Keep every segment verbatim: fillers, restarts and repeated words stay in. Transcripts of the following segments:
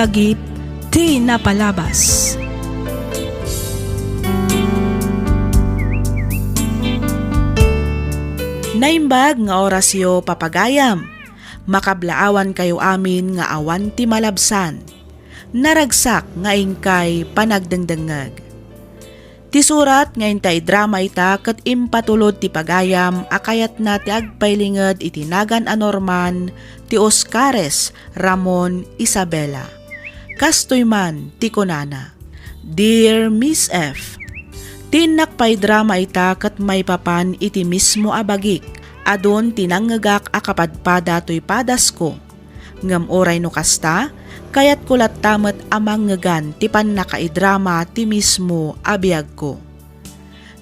Agip ti napalabas. Naimbag nga orasyo, papagayam. Makablaawankayo amin nga awan ti malabsan. Naragsak nga inkay panagdengdengngeg. Ti surat nga inta idrama ita ket impatulod ti pagayam a kayatna ti agpailinged iti nagan a Norman ti Oscares Ramon Isabela. Kastoy man ti kunana, "Dear Miss F, ti innak paidrama ita ket maipapan iti mismo a bagik, adun ti nangngegak a kapadpada toy padasko. Ngem uray no kasta, kayatko latta met a mangngegan ti pannakaidrama ti mismo a biagko.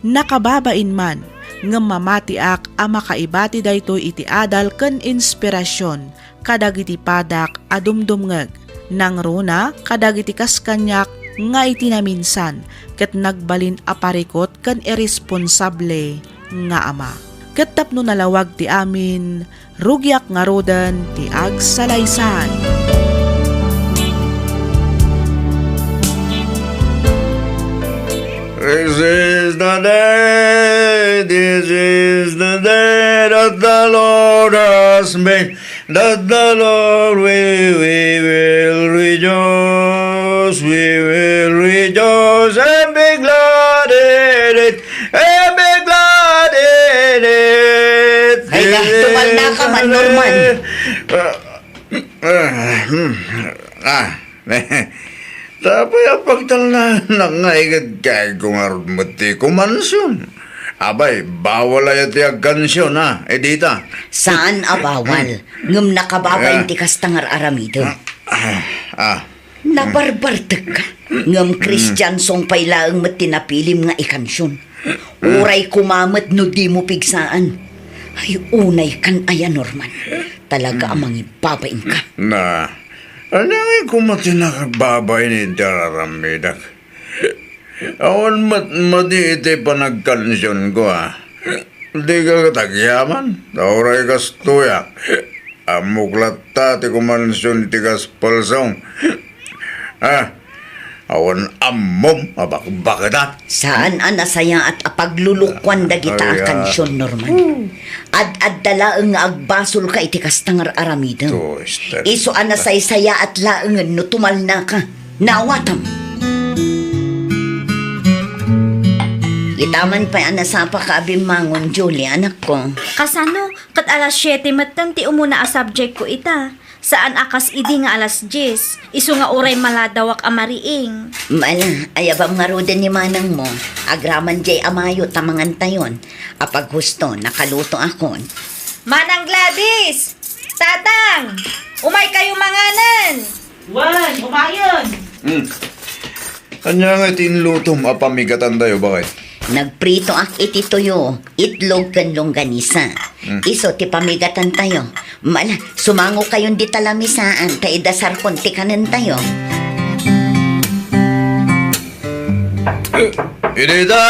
Nakababain man, ngem mamatiak a makaibati daytoy iti adal ken inspirasyon kadagiti padak a dumdumngeg. Nangruna kadagiti kas kaniak nga iti naminsan ket nagbalin a parikut ken irresponsable nga ama. Ket tapno nalawag ti amin, rugiak ngaruden ti agsalaysay." This is the day, this is the day that the Lord has made, that the Lord we, we will rejoice, we will rejoice and be glad in it, and be glad in it. Ay, ka, tumalna ka man, Norman. Ah, ah, hmm, ah. Tapay a pagtalnaanak nga igad kayatko ngarud met ti kumansion. Abay, bawal aya ti agkansion, ha, Edita? Saan a bawal, ngem nakababain ti kasta nga ar-aramidem. Ah, ah. Nabarbartek ka, ngem Christian song pay laeng met ti napilim nga ikansion. Uray koma met no dimo pigsaan. Ay, unay kan aya, Norman. Talaga a mangibabain ka. Na, ania ngay koma ti nakababain iti ar-aramidek? Awan met madi iti panagkansionko, a. Dika ket agyaman, ta uray kastoy, a. Ammok latta ti kumansion iti gospel song. A, awan ammom a bakbaketan. Saan a nasayaat a paglulukuan dagita a kansion, Norman. Ad-adda laeng nga agbasolka iti kasta nga ar-aramidem. Isu a nasaysayaat laengen no tumalnaka. Naawatam. Ita man pay a nasapaka a bimmangon, Julie, anakko. Kasano? Ket alas siete metten ti umuna a subjectko ita. Saan a kas idi nga alas dies, isu nga uray maladawak a mariing. Mala, ayabam ngaruden ni manangmo. Agraman diay a mayo ta mangantayon. Apaghusto, nakalutoakon. Manang Gladys! Tatang! Umaykayo manganen! Wen, umayen! Hmm. Ania ngay ti inlutom a pamigatantayo, baket? Nagpritoak iti tuyo, itlog ken longganisa. Hmm. Isu ti pamigatantayo. Mala, sumangokayon dita lamisaan ta idasarkon ti kanentayo. Idita!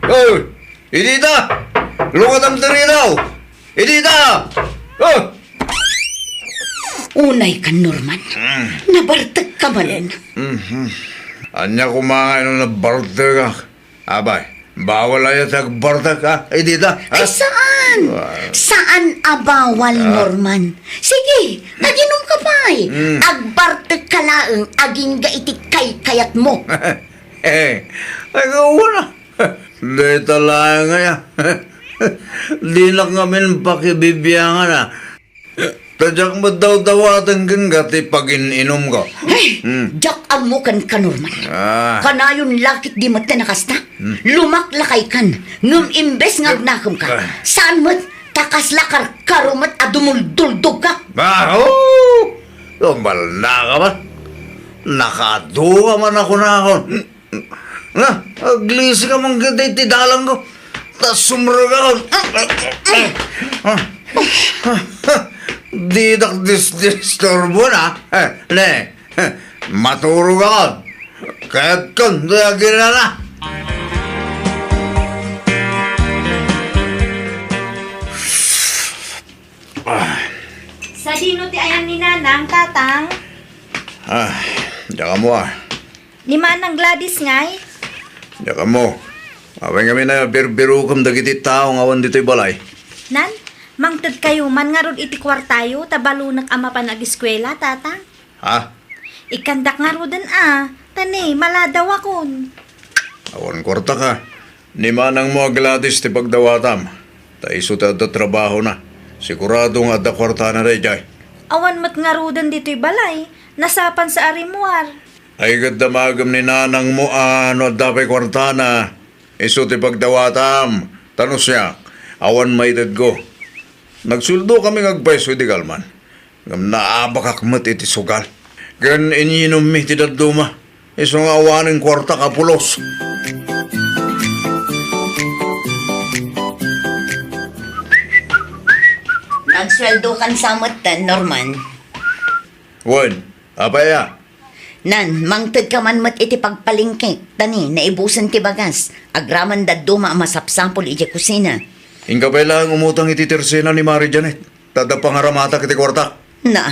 Oy! Idita! Lungatam diri daw! Idita! Oh! Unay kan, Norman. Mm. Nabartek ka man. Mhm. Ania koma ngay no nabartekak? Abay, bawal aya ti agbartek, ha? Idita, ha? Ay, saan? Saan a bawal, Norman? Sige, aginom ka pay. Mm. Agbartek ka laeng agingga iti kaykayatmo. Eh, ay, kawan, ah. Dayta laeng aya. Dinak ngamin pakibibiangan, a. Ta diak met dawdawaten kenka ti pagin-inumko. Ay, hmm, diak ammo kenka, Norman. Ah. Kanayon la ket di met ti nakasta. Hmm. Lumaklakaykan, ngem imbes nga agnakemka, ah, saan met, ta kasla karkaro met a dumulduldogka. Ah, oh! Tumalnaka man. Nakaadu ka man a kunakon. Na, aglisi ka man ketdi iti dalangko. Ta sumrekakon. Didak disdisturbona. Eh, ne. Maturogakon. Kayatkon ti aginana. Sadino ti ayan ni Nanang, Tatang? Ah, diak ammo a. Ni Manang Gladys ngay? Diak ammo. Apay ngamin a birbirokem dagiti tao nga awan ditoy balay? Nan, mangtedkayo man ngarud iti kuartayo ta balunek a mapan ageskuela, Tatang. Ha? Ikkandak ngaruden a, ta ni, maladawakon. Awan kuartak a. Ni manangmo a Gladys ti pagdawatam, ta isu ti adda trabahona. Sigurado nga adda kuartana daydiay. Awan met ngaruden ditoy balay, nasapansa a rimmuar. Ay, ket damagem ni nanangmo a no adda pay kuartana, isu ti pagdawatam. Ta no siak, awan maitedko. Nagsueldo kami nga agpayso idi kalman. Ngem naabakak met iti sugal. Ken inyinummi ti dadduma. Isu nga awanen kuartak a pulos. Nagsueldokan sa met, Norman. Wen, apay a? Nan, mangtedka man met iti pagpalengke, ta ni, naibusen ti bagas. Agraman dadduma a masapsapul idiay kusina. Inka pay laeng umutang iti tersena ni Mari Janet. Ta adda pangaramatak iti kuartak. Na,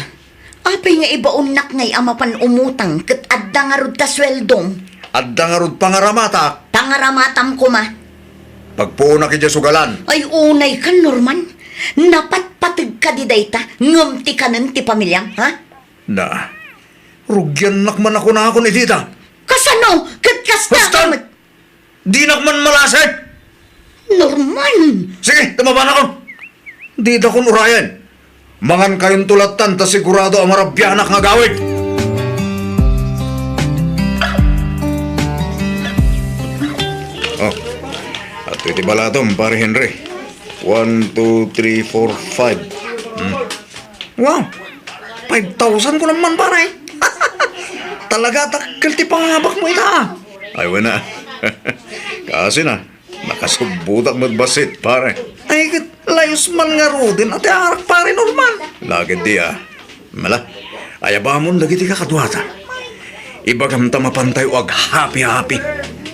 apay nga ibaonnak ngay a mapan umutang ket adda ngarud ta sueldom? Adda ngarud pangaramatak. Pangaramatam koma. Pagpuonak idiay sugalan. Ay, unaykan, Norman. Napatpategka di dayta, ngem ti kanen ti pamiliam, ha? Na, rugiannak man a kunakon iti ta. Kasano? Ket kasta Basta! Met. Dinak man malasig! Norman! Sige, ta mapanakon! Ditakon urayen. Mangankayonto lattan ta sigurado a marabianak nga agawid. Oh, adtoy ti balatom, Pare Henry. One, two, three, four, five. Hmm. Wow! Five thousand ko naman, pare. Talaga, dakkel ti pangabak mo ita, ah. Ay, wala. Kasi na, nakasubbutak met bassit, pare. Ay, ket layus man ngaruden, ati arak, pare Norman. Lagid di, ah. Mala, ayabamon dagiti kakaduata. Ibagam ta mapantayo aghapi-hapi.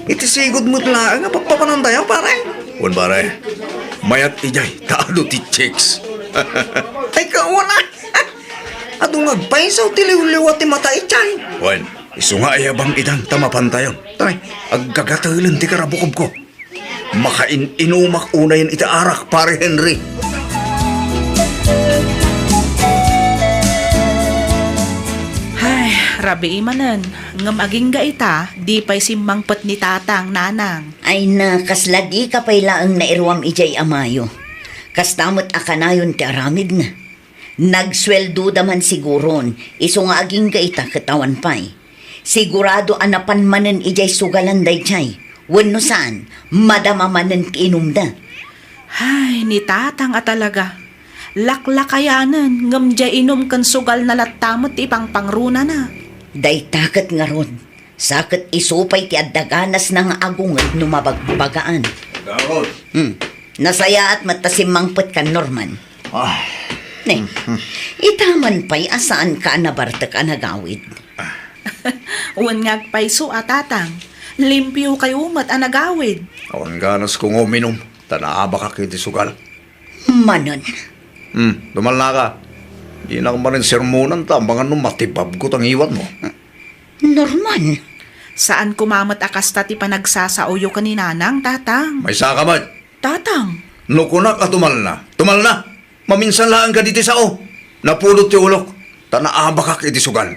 Iti sigud met laeng a pagpapanantayo, pare. Wen, pare. Mayat idiay, ta adu ti chicks. Ay, kauna. Adu nga agpayso ti liwliwa ti mata idiay. Wen, isu nga ayabam idan ta mapantayon. Tay, aggagatelen ti karabukobko. Makain-inumak unayen iti arak, Pare Henry. Ay, rabii manen, ngem agingga ita, di pay simmangpet ni Tatang, Nanang. Ay na, kasla dika pay laeng nairuam idiay amayo. Kasta met a kanayon ti aramidna. Nagsueldoda man siguron, isu nga agingga ita ket awan pay. Sigurado a napan manen idiay sugalan daydiay, wenno saan, madama manen ti inumda. Ay, ni Tatang a talaga. Laklakayanen, ngem diay inum ken sugalna latta met ti ipangpangrunana. Dayta ket ngarud, sa ket isu pay ti adda ganasna nga agunget no mabagbagaan. Daon. Hmm. Nasayaat met ta simmangpetkan, Norman. Ah. Ne, ita man pay a saanka a nabartek a nagawid. Wen nga agpayso a, Tatang. Limpiokayo met a nagawid. Awan ganasko nga uminum, ta naabakak iti sugal. Manen. Hmm, tumalnaka. Dinak manen sermonan ta, amangan no matibabko ta ngiwatmo. Norman. Saan koma met a kasta ti panagsasaoyo ken ni Nanang, Tatang. Maysaka met. Tatang. No kunak a tumalna, tumalna. Maminsan laeng kaditi sao. Napudot ti ulok, ta naabakak iti sugal.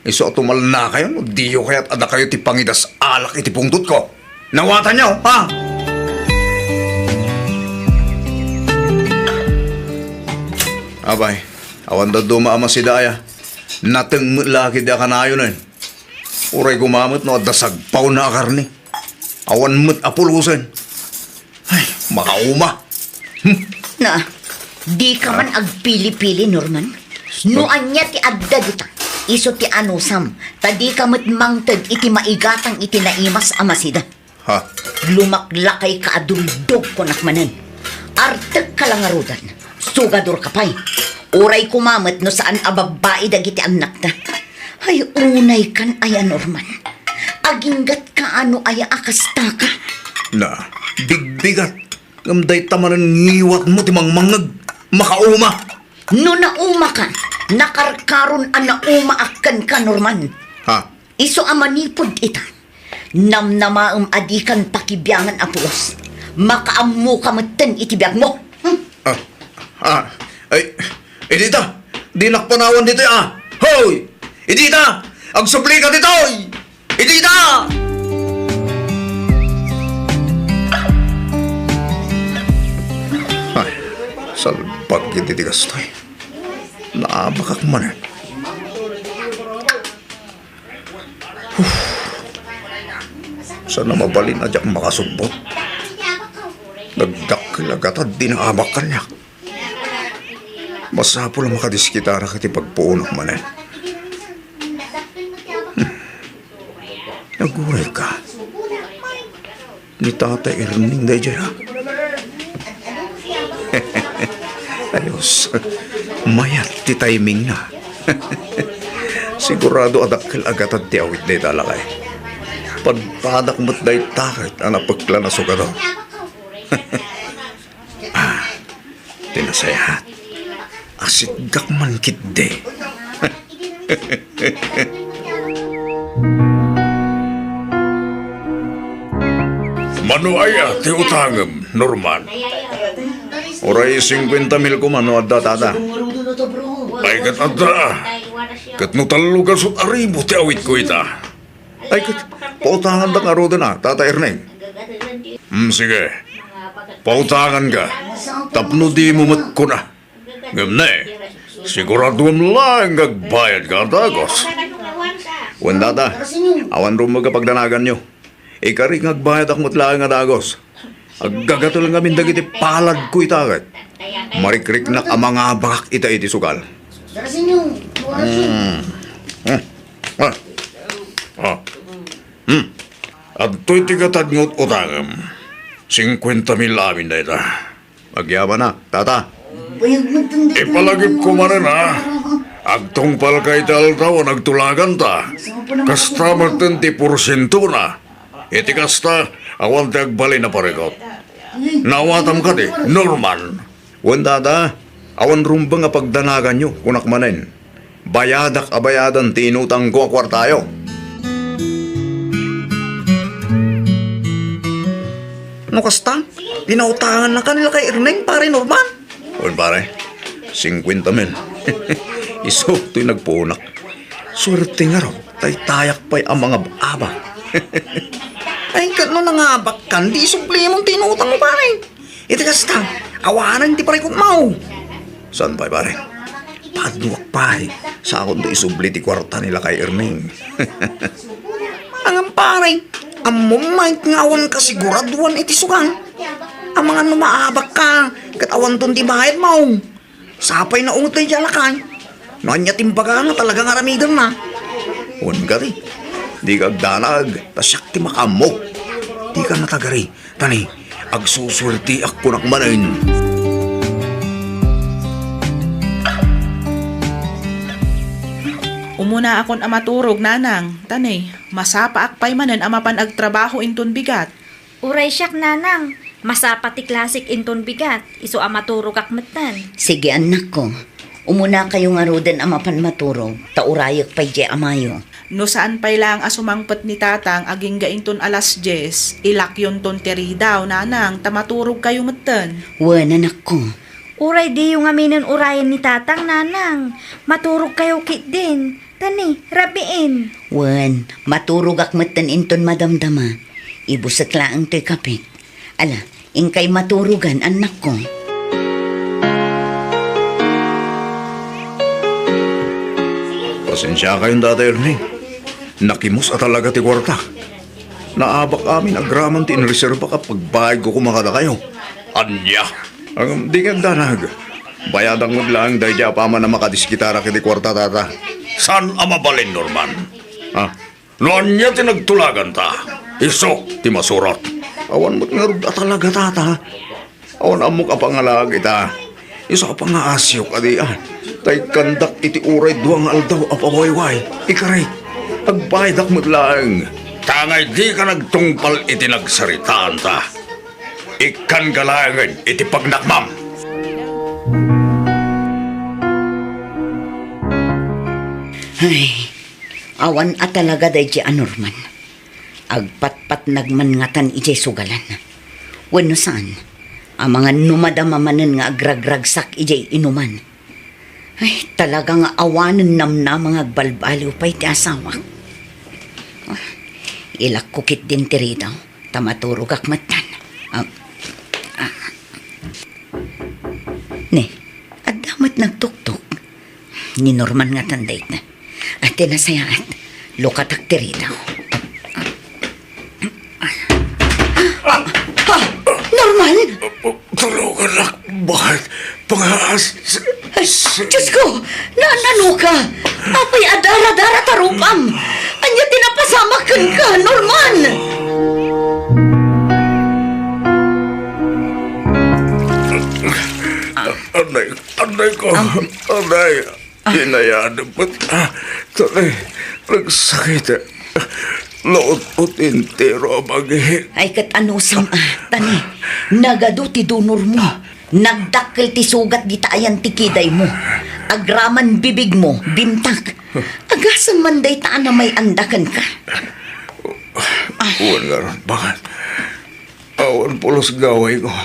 Isu a tumalnakayo no diyo kayat a dakayo ti pangidas-alak iti pungtotko. Nawatanyo, ha? Abay, awan dadduma a masida aya. Nateng met la ketdi a kanayonen. Uray koma met no adda sagpawna a karne. Awan met a pulosen. Ay, makauma. Hmm. Na, dika man agpili-pili, Norman. No ania ti adda dita, isu ti anusam, ta dika met mangted iti maigatang iti naimas a masida. Ha? Lumaklakayka a duldog, kunak manen. Artekka la ngaruden, sugadorka pay. Uray koma met no saan a babbai dagiti annakta. Ay, unaykan aya, Norman. Aginggatka a no aya a kastaka. Na, bigbigat. Ngem dayta manen ngiwatmo ti mangmangngeg. Makauma. No naumaka, Nakarkaron a naumaak kenka, Norman. Ha? Isu a manipud ita, namnamaem a dikan pakibiangan a pulos. Makaammoka metten iti biagmo. Hmm? Ah, ah, ay, idi ta, dinak panawan ditoy, ah. Hoy! Idi ta, agsublika ditoy! Idi ta! Ay, salbag iti tigas tayo. Naabakak man, eh. Uf. Sana mabalin a diak makasubbot. Nagdakkel a gatad ti naabak kaniak. Masapul a makadiskitarak iti pagpuonak manen. Hmm. Aguray ka. Ni Tata Erning daydiay, a. Ayos. Mayat ti timingna. Sigurado a dakkel a gatad ti awit dayta lakay. Padpadak met dayta ket a napeklan a sugado. Ah, ti nasayaat. Asitgak man ketdi. Mano aya ti utangem, Norman? Uray singkuenta mil koma no adda, Tata. Ay, ket adda. Ket no tallo gasut a ribu ti awitko ita. Ay, ket, pautangandak ngaruden a, Tata Erning. Hmm, sige. Pautanganka. Tapno dimo met kuna. Ngem ne, siguraduem laeng nga agbayadka a dagus. Wen, Tata, awan rumbeng a pagdanaganyo. Ikarik nga agbayadak met laeng a dagus. Aggagatel ngamin dagiti paladko ita ket marikriknak a mangabakak ita iti sugal. Hmm. Hmm. Ah. Ah. Hmm. Adtoy ti gatad nga ut-utangem. Singkuenta mil amin dayta. Agyamanak, Tata. Ipalagipko manen, a. Agtungpalka iti aldaw a nagtulaganta. Kasta metten ti porsientona. Iti kasta, awan ti agbalin a parikut. Naawatam kadi, Norman? Wen, Tata, awan rumbeng a pagdanaganyo, kunak manen. Bayadak a bayadan ti inutangko a kuartayo. No kasta, pinautangannaka ni lakay Erneng, Pare Norman? Wen, pare, singkuenta mil. Isu toy nagpuonak. Suerte ngarud, taytayak pay a mangab-abak. Ay, ket no nangabakkan, di isublimon ti inutangmo, pare. Iti kasta, awanen ti parikutmo. Saan pay, pare? Paduak pay, saanko isubli ti kuarta ni lakay Erneng. Ngem, pare, ammom met nga awan kasiguraduan iti sugal. Amangan no maabakka, ket awanton ti bayadmo. Sapay no unget daydiay a lakay. No ania ti imbagana, talaga nga aramidenna. Wen kadi, dika agdanag, ta siak ti makaammo. Dika natagari, ta ne, agsusuertiak kunak manen. Umunaakon a maturog, nanang, ta ne, masapaak pay manen a mapan agtrabaho inton bigat. Uray siak, nanang, masapa ti klasik inton bigat, isu a maturogak metten. Sige, annakko. Umunakayo ngaruden a mapan maturog, ta urayek pay diay amayo. No saan pay laeng a sumangpet ni tatang agingga inton alas dies, ilakyonton ti ridaw, nanang, ta maturogkayo metten. Wen, anakko. Uray diyo ngaminen urayen ni tatang, nanang, maturogkayo ketdin. Ta ne, rabiin. Wen, maturogak metten inton madamdama. Ibusek laeng toy kapik. Ala, inkay maturogan, annakko. Pasensiakayon, Tata Ernie. Nakimus a talaga ti kuarta. Naabak amin agraman ti inreserbak a pagbayadko koma kadakayo. Ania? Ngem, dika agdanag. Bayadak met laeng daydiay apaman a makadiskitarak iti kuarta, Tata. Saan a mabalin, Norman? Ha? No ania ti nagtulaganta, isu ti masurot. Awan met ngarud a talaga, Tata. Awan ammok a pangalaag ita. Isu a pangaasyo kadi, a. Ta ikkandak iti uray dua nga aldaw a pawayway. Ikarik, agbayadak met laeng. Ta ngay dika nagtungpal iti nagsaritaanta. Ikkanka laengen iti pagnakmam. Ay, awan a talaga daydi a Norman. Agpatpatnag man ngatan idiay sugalan. Wenno saan, amangan no madama manen nga agragragsak idiay inuman. Ay, talaga nga awanen namnama nga agbalbaliw pay ti asawak. Ah, ilakko ketdin ti ridaw, ta maturogak metten. Ah, ah. Ne, adda met nagtuktok. Ni Norman ngatan dayta. Ati nasayaat, lukatak ti ridaw. Ah, Norman! Tulunganak, bakit? Pangaas. Ay, Diyos ko! Na, nano ka? Apay a dara-dara ta rupam? Ania ti napasamak kenka, Norman? Anay, anay ko. Anay. Inayadem met. Ah, tani, nagsakit. Naut-ot entero a bagi. Ay, ket anusam, ah, tani, nagadu ti donor mo. Nagdakkel ti sugat dita ayan ti kiday mo. Agraman bibig mo, bimtak. Agasem man dayta a namay-anda kenka. Wen ngarud, bakit? Awan pulos gawayko.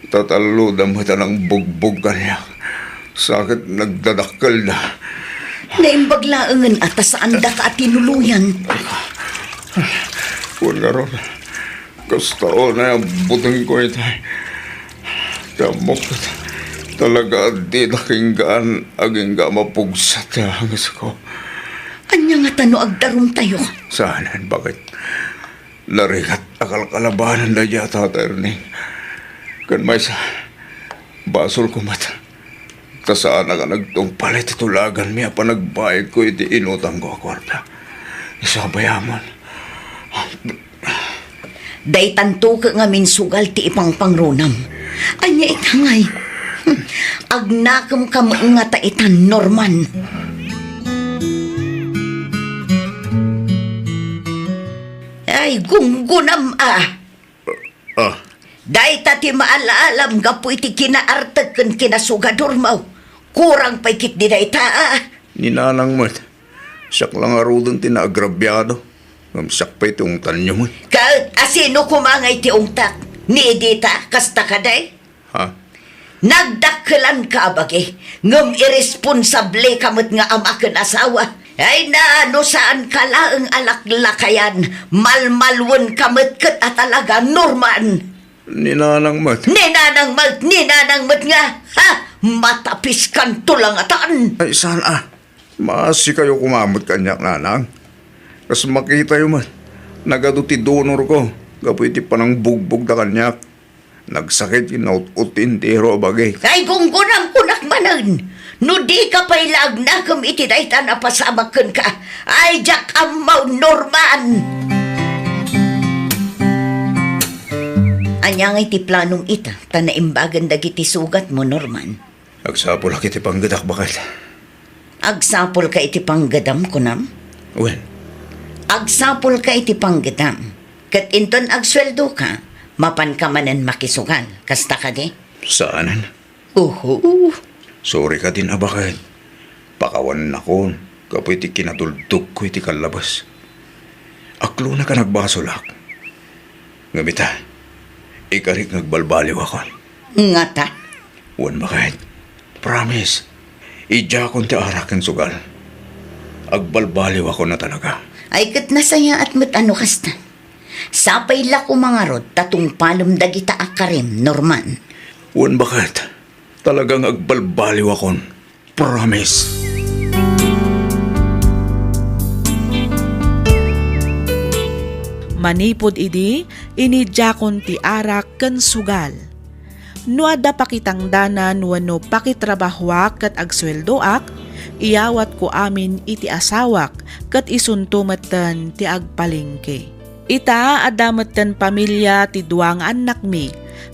Tatalloda met a nangbugbog kaniak. Sakit nagdadakkelda. Naimbag laengen a ta saandaka a tinuloyan. Wen ngarud, kasta unay a butengko itay. Ti ammok, talaga a dida kinggaan agingga a mapugsa ti angesko. Ania ngata no agdarumtayo? Saanen, bakit? Narigat a kalkalabanan daydi a Tata Erning. Ken maysa, basolko met. Ta saanak a nagtungpal iti tulaganmi a panagbaegko iti inutangko a kuarta. Isu a bayamon. Daytanto ket ngamin sugal ti ipangpangrunam. Ania ita ngay? Agnakemka met ngata ita, Norman. Ay, gunggonam a. Ah. Dayta ti maal-alam gapu iti kinaartek ken kinasugadormo. Kurang pay ketdi dayta a. Ni nanang met. Siak la ngaruden ti naagrabiado. Ngem siak pay ti ungtanyo met. Ket asino koma ngay ti ungtak? Ni Edita, kasta kadi? Ha? Nagdakkelanka a bagi, ngem iresponsableka met nga ama ken asawa. Ay na, no saanka laeng a laklakayan, malmalwenka met ket a talaga, Norman. Ni nanang met. Ni nanang met, ni nanang met nga, ha? Matapiskanto la ngatan. Ay, saan a? Maasikayo koma met kaniak, nanang. Kas makitayo met, nagadu ti donorko gapu iti panangbugbogda kaniak. Nagsakit ket naut-ot ti entero a bagi. Ay, gunggonam, kunak manen, no dika pay la agnakem iti dayta a napasamak kenka, ay diak ammo, Norman! Ania ngay ti planom ita, ta naimbagen dagiti sugatmo, Norman? Agsapulak iti panggedak, baket. Agsapulka iti panggedam, kunam? Wen. Agsapulka iti panggedam. Ket inton agsueldoka, mapanka manen makisugal. Kasta kadi? Saanen. Uhu. Sorry kadin a baket. Pakawannakon gapu iti kinatuldokko iti kallabas. Aklonak a nagbasolak. Ngem ita, ikarik nga agbalbaliwakon. Ngata? Wen, baket. Promise. Idiakon ti arak ken sugal. Agbalbaliwakon a talaga. Ay, ket nasayaat met a no kasta. Sapay la koma ngarud ta tungpalem dagita a karim, Norman. Wen, baket. Talaga nga agbalbaliwakon. Promise. Manipud idi, inidiakon ti arak ken sugal. No adda pakitangdanan wenno pakitrabahoak ket agsueldoak, iyawatko amin iti asawak ket isunto metten ti agpalengke. Ita, adda metten pamilia ti dua nga annakmi,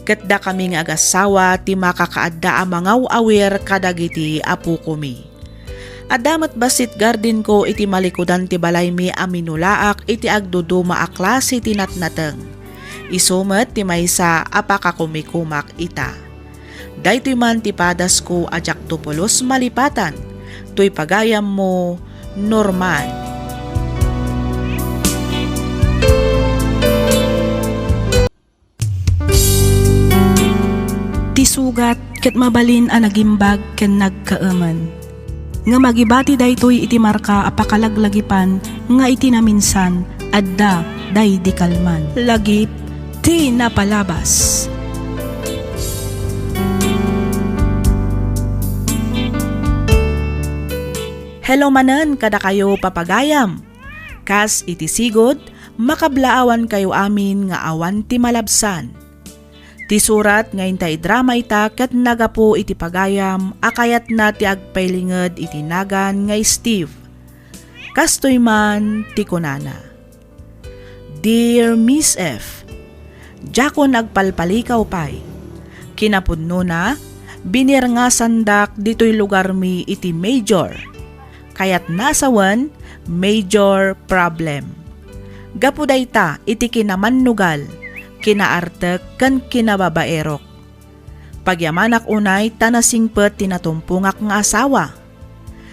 ket dakami nga agassawa ti makakaadda a mangaw-awir kadagiti apokomi. Adda met bassit gardenko iti malikudan ti balaymi a minulaak iti agduduma a klase ti natnateng. Isu met ti maysa a pakakumikumak ita. Daytoy man ti padasko a diakto pulos malipatan, toy pagayammo, Norman. Ti sugat ket mabalin a nagimbag ken nagkaemen. Ngem agibati daytoy iti marka a pakalaglagipan nga iti naminsan, adda daydi kalman. Lagip ti napalabas. Hello manen kadakayo, papagayam. Kas iti sigud, makablaawankayo amin nga awan ti malabsan. Ti surat nga inta idrama ita ket nagapu iti pagayam a kayatna ti agpailinged iti nagan nga Steve. Kastoy man ti kunana, "Dear Miss F, diakon agpalpalikaw pay. Kinapudnona, binirngasandak ditoy lugarmi iti major. Kayatna a sawen, major problem. Gapu dayta iti kinamannugal, kinaartek ken kinababaerok. Pagyamanak unay ta nasingpet ti natumpongak nga asawa.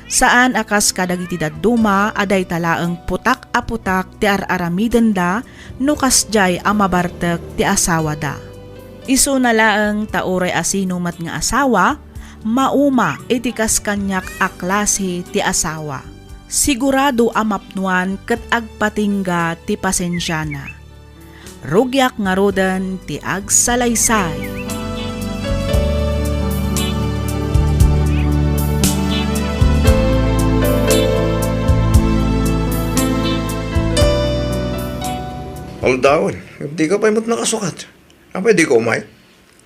Saan a kas kadagiti dadduma a dayta laeng putak a putak ti ar-aramidenda no kasdiay a mabartek ti asawada. Isuna laeng ta uray asino met nga asawa, mauma iti kas kaniak a klase ti asawa. Sigurado a mapnuan ket agpatingga ti pasensiana. Rugiak ngaruden ti agsalaysay." Aldawen, dika pay met nakasukat. Apay, dika umay?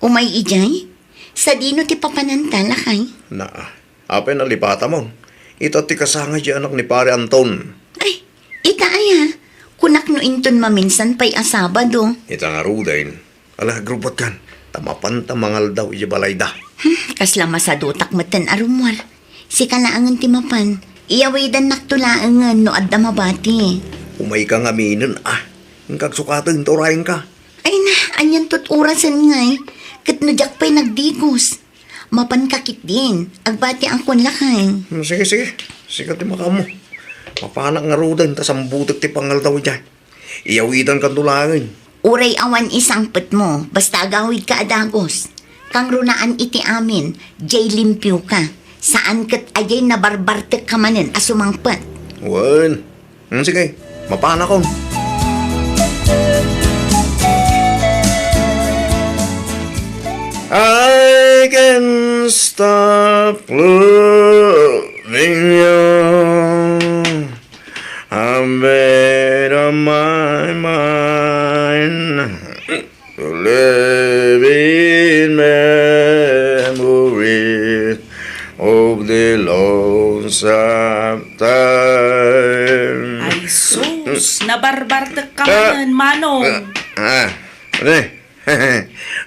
Umay idiay? Sadino ti papananta, lakay? Naa. Apay, nalipatamon. Ita ti kasangay ti anak ni Pare Anton. Ay, ita aya? Kunak no inton maminsan pay a Sabado. Ita ngaruden. Ala, agrubotkan. Ta mapanta mangaldaw iti balayda. Hmm, kasla masadutak metten a rummuar. Sika laengen ti mapan. Iyawidannakto laengen no adda mabati. Umayka ngaminen, ah. Inka agsukaten ta urayenka. Ay na, anian to't orasen ngay? Ket no diak pay nagdigos. Mapanka ketdin, agbatiakon lakay. Hmm, sige, sige. Sika ti makaammo. Mapanak ngaruden ta sambutek ti pangaldaw idiay. Iyawidankanto laeng. Uray awan isangpetmo, basta agawidka a dagus. Kangrunaan iti amin, diay limpioka. Saan ket a diay nabarbartekka manen a sumangpet. Wen. Hmm, sige, mapanakon. I can stop loving you. I made up my mind to live in memories of the lonesome time. Ay sus, nabarbartekka manen, Manong. Ah, ah, ano eh?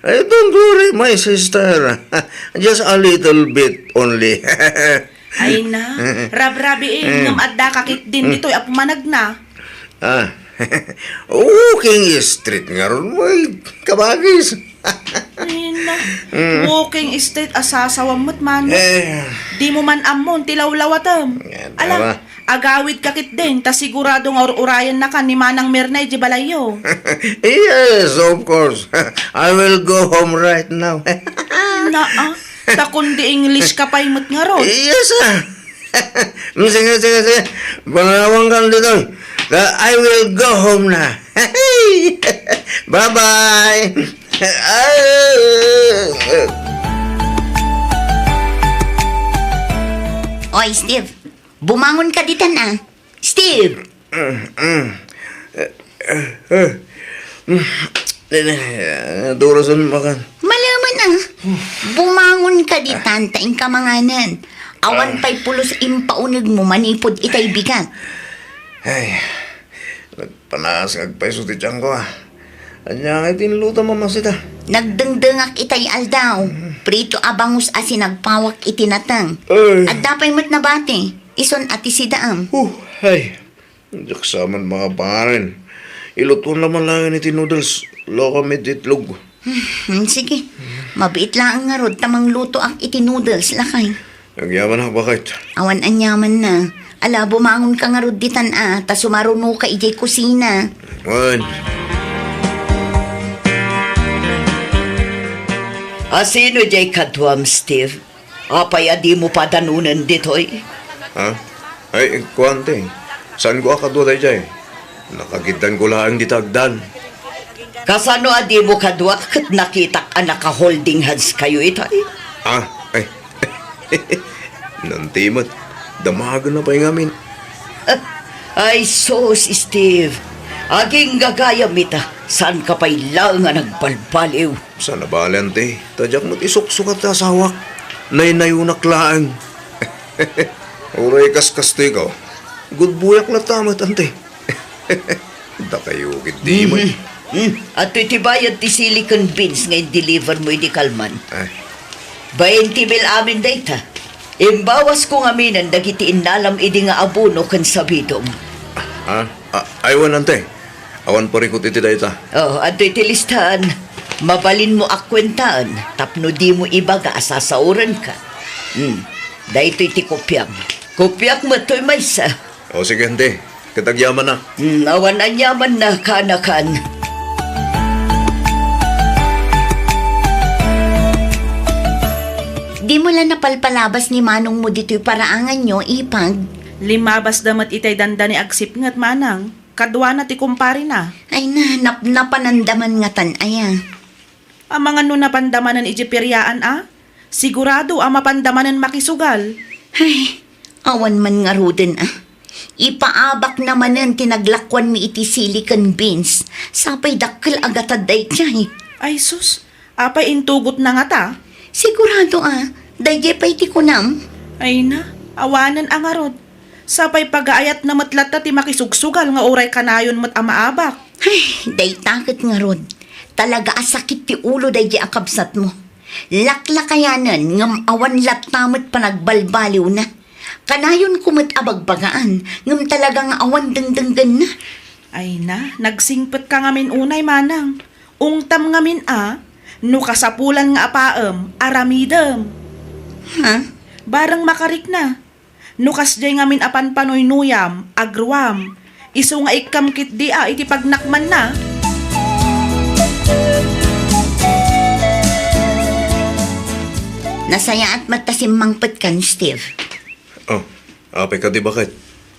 Ay, don't worry, my sister. Just a little bit only. Ay na, rabrabiin, ngem addaka ketdin ditoy a pumanagna. Ah, walking street ngarud, may kabagis. Ay na, walking street a sasawam met, Manong. Eh. Dimo man ammon ti lawlawatem. Ala, agawidka ketdin, ta sigurado nga ur-urayennakan ni Manang Mirna iti balayyo. Yes, of course. I will go home right now. Naa, ta kundi Englishka pay met ngarud. Yes, ah. Mm, sige, sige, sige. Panawankan ditoy. Ta, I will go home na. Bye-bye. Oy, Steve. Bumangon ka ditan, ah. Steve! Mm, mm. Eh, eh, eh. Mm. Dene, eh, durasan makan. Malaman, ah. Bumangon ka ditan, ta inka manganan. Awan pay pulos impaunegmo manipud itay bigat. Ay, nagpanasag pay isu ti tiangko, ah. Ania ngay ti inlutom, Mama Sita? Nagdengdengak itay aldaw. Prito a bangus a sinagpawak iti nateng. Ay. Adda pay met nabati. Ison a ti sidaam. Uh, ay. Diak sa met makapanganen. Ilutuon la man laeng iti noodles. Lokam iti itlog. Hmm, sige. Mabiit laeng ngarud ta manglutoak iti noodles, lakay. Agyamanak, baket. Awan aniamanna. Ala, bumangonka ngarud ditan a, ta sumarunoka idiay kusina. Wen. A, sino diay kaduam, Steve? Apay a dimo padanonen ditoy? Ha? Ay, kuan, te. Saanko a kadua daydiay? Nakagiddanko laeng dita agdan. Kasano a dimo kadua ket nakitak a naka-holding hands kayo itay? Ah, ay. Nante met, damagen a pay ngamin. Ay sus, Steve. Aging gagayam ita, saanka pay laeng a nagbalbaliw. Saan a bale, ante, ta diak met isuksukat ti asawak. Naynayonak laeng. Uray kas kastoy ko, gudbuyak latta met, ante. Dakayo ketdi met. Mhm. Hmm. Adtoy ti bayad ti sili ken beans nga in-deliver mo idi kalman. Ay. Bainti mil amin dayta. Imbawasko ngaminen dagiti innalam idi nga abono ken sabidom. Ah, ah, ay, wen, ante. Awan parikut iti dayta. Oh, adtoy ti listaan. Mabalinmo a kuentaen tapno dimo ibaga a sasaorenka. Hmm. Daytoy ti kopiam. Kopiak met toy maysa. O, sige, ante. Ket agyamanak. Hmm, awan aniamanna, kaanakan. Dimo la napalpalabas ni manongmo ditoy paraanganyo, Ipag? Limmabasda met itay dandani agsipnget, manang. Kaduana ti kumparena. Ay na, napnapananda man ngatan aya. Amangan no napanda manen idiay piriaan a? Sigurado a mapanda manen makisugal. Ay, awan man ngaruden a. Ipaabakna manen ti naglakuanmi iti sili ken beans, sapay dakkel a gatad daydiay. Ay sus, apay intugotna ngata? Sigurado a, daydiay pay ti kunam. Ay na, awanen a ngarud. Sapay pagaayatna met latta ti makisugsugal nga uray kanayon met a maabak. Ay, dayta ket ngarud, talaga a sakit ti ulo daydiay a kabsatmo. Laklakayanen ngem awan latta met panagbalbaliwna. Kanayonko met a bagbagaan ngem talaga nga awan dengdenggenna. Ay na, nagsingpetka ngamin unay, manang. Ungtam ngamin a, no kasapulan nga apaem, aramidem. Ha? Bareng makarikna. No kasdiay ngamin a panpanuynuyam, agruam, isu nga ikkam ketdi a iti pagnakmanna. Nasayaat met ta simmangpetkan, Steve. Oh, apay kadi, baket?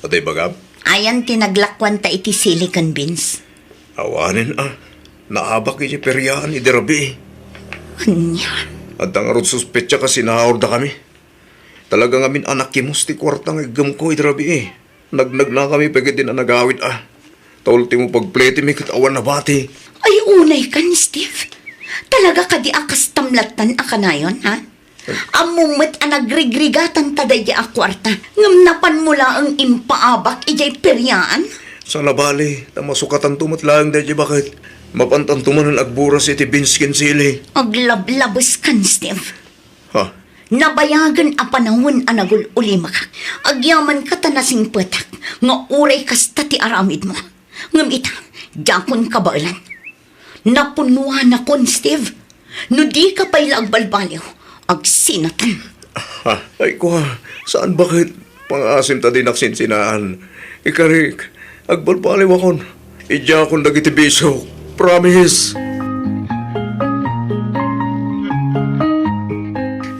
Adda ibagam? Ayan ti naglakuanta iti sili ken beans? Awanen a. Naabak iti piriaan idi rabii. Ania? Adda ngarud suspetsa a sinaurdakami. Talaga ngamin a nakimus ti kuarta nga iggemko idi rabii. Nagnagnakami pay ketdin a nagawid a. Ta ultimo pagpletimi ket awan nabati. Ay, unaykan, Steve. Talaga kadi a kastam lattan a kanayon, ha? Ammom met a nagrigrigatanta daydiay a kuarta, ngem napanmo laeng impaabak idiay piriaan? Saan a bale, ta masukatanto met laeng daydiay baket. Mapantanto manen agburas iti beans ken sili. Aglablabeskan, Steve. Ha? Nabayagen a panawen a nagul-ulimaka. Agyamanka ta nasingpetak nga uray kasta ti aramidmo. Ngem ita, diakon kabaelan. Napunnuanakon, Steve. No dika pay la agbalbaliw, agsinatan. Ah, ay, kua, saan baket? Pangaasim ta dinak sinsinaan. Ikarik, agbalbaliwakon. Idiakon dagiti bisok. Promise.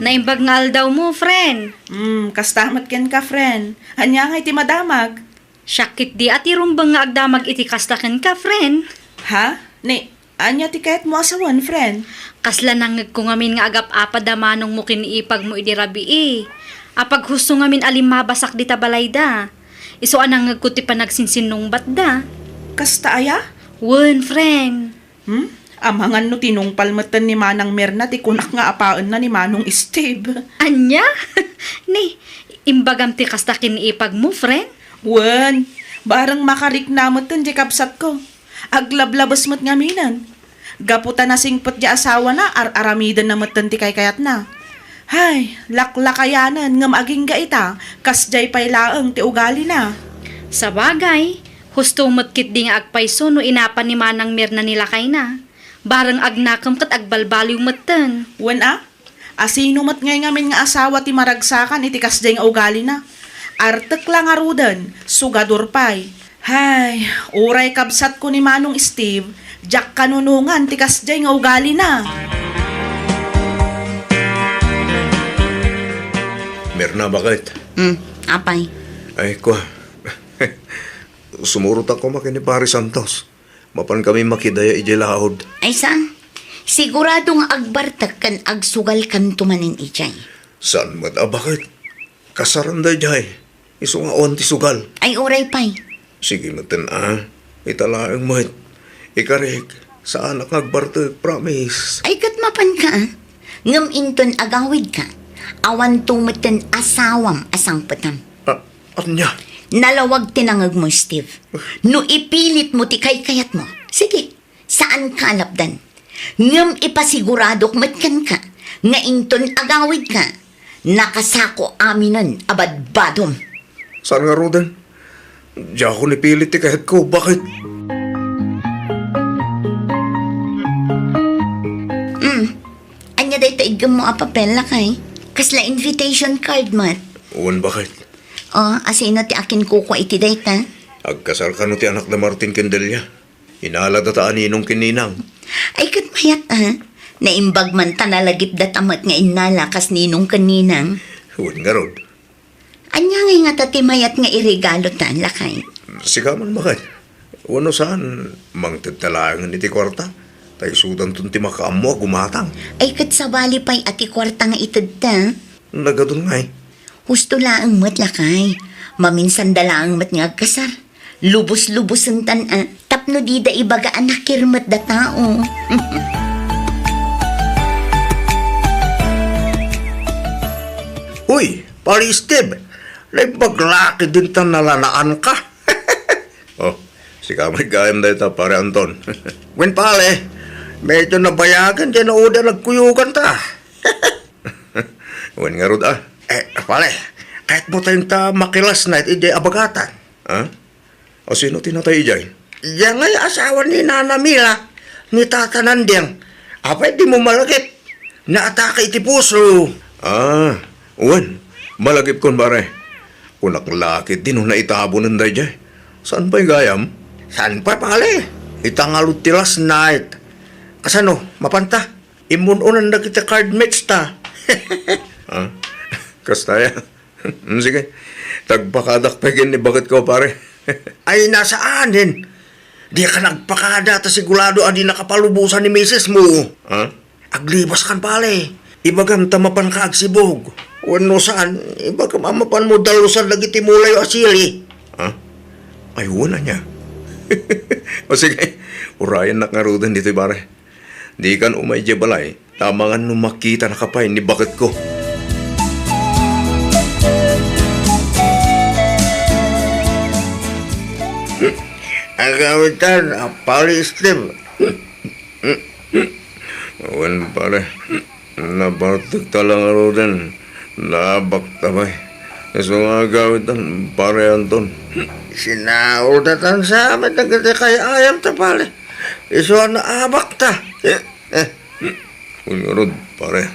Naimbag nga aldawmo, friend. Hmm, kasta met kenka, friend. Ania ngay ti madamag? Siak ketdi a ti rumbeng nga agdamag iti kasta kenka, friend. Ha? Ni, ania ti kayatmo a sawen, friend? Kasla nangngegko ngamin nga agap-apad a manongmo ken ni ipagmo idi rabii. Apaghusto ngamin a limmabasak dita balayda. Isu a nangngegko ti panagsinsinnungbatda. Kasta aya? Wen, friend. Hmm? Amangan no tinungpal metten ni Manang Mirna ti kunak nga apaenna ni Manong Steve. Ania? Ni, imbagam ti kasta ken ni ipagmo, friend? Wen, bareng makarikna metten diay kabsatko. Aglablabes met ngaminen. Gapu ta nasingpet diay asawana, ar-aramidenna metten ti kaykayatna. Hay, laklakayanen ngem agingga ita, kasdiay pay laeng ti ugalina. Sabagay, husto met ketdi nga agpayso no inapan ni Manang Mirna ni lakayna. Bareng agnakem ket agbalbaliw metten. Wen a? Asino met ngay ngamin nga asawa ti maragsakan iti kasdiay nga ugalina? Artek la ngaruden, sugador pay. Hay, uray kabsatko ni Manong Steve, diak kanunongan ti kasdiay nga ugalina. Mirna, bakit? Hmm, apay? Ay, kwa. Sumurotak koma ken ni Pare Santos. Mapan kami makidaya idiay laod. Ay, saan? Sigurado nga agbartek ken agsugalkanto manen idiay. Saan met a bakit? Kasaran daydiay. Isu nga awan ti sugal. Ay, uray pay. Sige metten a. Ita laeng met. Ikarik, saanak nga agbartek, promise. Ay, ket mapanka a. Ngem inton agawidka, awanto metten asawam a sangpetam. A-, ania? Nalawag ti nangegmo, Steve. No ipilitmo ti kaykayatmo, sige, saanka a lapdan. Ngem ipasiguradok met kenka nga inton agawidka, nakasako aminen a badbadom. Saan ngaruden? Diakon ipilit ti kayatko. Bakit? Hmm. Ania dayta iggemmo a papel, lakay? Kasla invitation card met. Wen, bakit? O, asino ti akinkukua iti dayta? Agkasar kano ti anak da Martin ken Delia? Inala data a ninong ken ninang. Ay, ket mayat a. Naimbag man ta nalagip data met nga innala kas ninong ken ninang. Wen ngarud. Ania ngay ngata ti mayat nga iregalo ta, lakay? Sika man, bakit? Wenno saan, mangted ta laengen iti kuarta, ta isudanton ti makaammo a gumatang. Ay, ket sabali pay a ti kuarta nga itedta. Nagadun ngay. Husto laeng met, lakay. Maminsanda laeng met nga agkasar. Lubos-lubosentan a, tapno dida ibaga a nakirmet da tao. Uy, Pare Steve, naimbag la ketdin ta nalanaanka. O, sika met gayam dayta, Pare Anton. Wen, pare, medyo nabayagen diay naudi a nagkuyoganta. Wen ngarud a. E, pare, kayatmo ta makilas na iti abagatan. Ha? O, sino ti natay idiay? Diay ngay asawa ni Nana Mila, ni Tata Nandeng. Apay dimo malagip? Naatake iti puso. A, wen, malagipkon, pare. Kunak la ketdi no naitabonen daydiay. Saan pay gayam? Saan pay, pare? Ita ngarud ti last night. Kasano, mapanta? Immun-unan dagiti card mates ta. Ha? Kasta aya? Sige. Tagpakadak pay ken ni baketko, pare. Ay, saanen. Dika nagpakada ta sigurado a dinaka palubosan ni misis mo. Ha? Aglibaskan, pare. Ibagam ta mapanka agsibug. Wenno saan, ibagam a mapanmo dalusan dagiti mulayo a sili. Ha? Ay, wen ania. O sige, urayennak ngaruden ditoy, pare. Dikan umay idiay balay, ta amangan no makitanaka pay ni baketko. Agawitan a Pare Steve. Wen, pare. Nabartek ta la ngaruden, naabak ta pay. Isu nga agawitan, Pare Anton. Sinaoda tan sa amin dagiti kay-ayam ta, pare. Isu a naabak ta. Eh, eh. Wen ngarud, pare.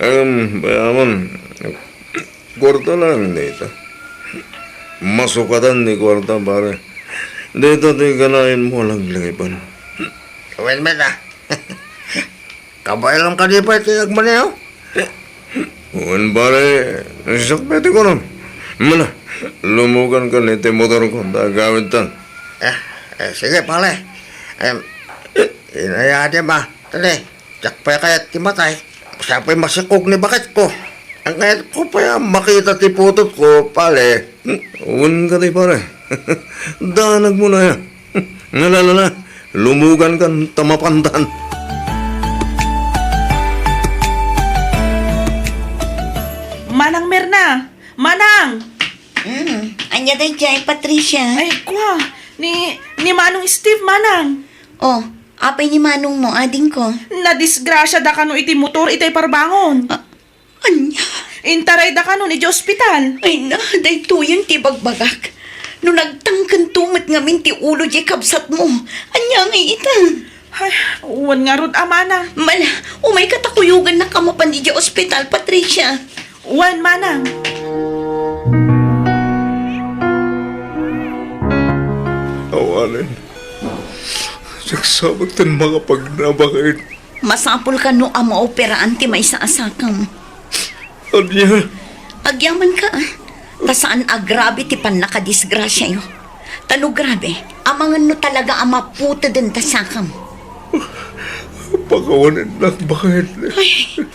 Em, bayaman. Kuarta laeng dayta. Masukatan ti kuarta, pare. Dayta ti kanayon mo a laglagipan. Wen met a. Kabaelam kadi pay ti agmaneho? Wen, pare, siak pay ti kunam. Muna, lumugankan iti motorko ta agawidtan. Eh, eh, sige, pare. Em, inayadi ma. Tali, diak pay kayat ti matay. Siak pay masikog ni baketko. Ang kayatko pay a makita ti putotko, pare. Wen kadi, pare. Danagmo la aya. Nga la, la, la. Lumugankan ta mapantan. Manang Mirna! Manang! Hmm, ania daydiay, Patricia? Ay, kwa, ni, ni Manong Steve, Manang. O, apay ni manongmo, adingko? Nadisgrasiada kano iti motor itay parbangon. A-, ania? Intarayda kano idiay ospital. Ay na, daytoyen ti ibagbagak. No nagtangkento met ngamin ti ulo diay kabsatmo, ania ngay ita? Ay, wen ngarud a, Manang. Mala, umayka ta kuyogannaka mapan idiay ospital, Patricia. Wen, Manang. Awanen. Diak sabagten makapagna, baket. Masapul kano a maoperaan ti maysa a sakam. Ania? Agyamanka, a. Ta saan a grabe ti pannakadisgrasiayo. Ta no grabe, amangan no talaga a maputeden ta sakam. Pakawanennak, baket. Ay,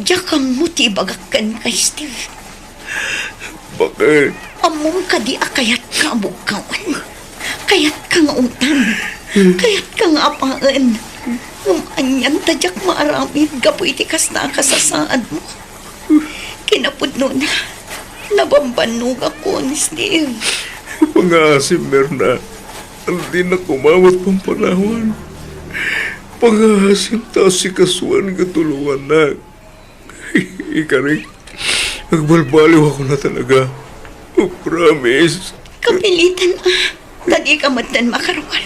diak ammo ti ibagak kenka, Steve. Baket? Ammom kadi a kayatka a bugkawen? Kayatka nga utan? Kayatka nga apaen? Ngem anian ta diak maaramid gapu iti kasta a kasasaadmo? Kinapudnona, nabambannogakon, Steve. Pangaasim, Mirna. Dinak koma met pampanawan. Pangaasim ta asikasuan ket tulongannak. Ikarik, agbalbaliwakon a talaga. Promise. Kapilitan, a. Ta dika metten makaruar.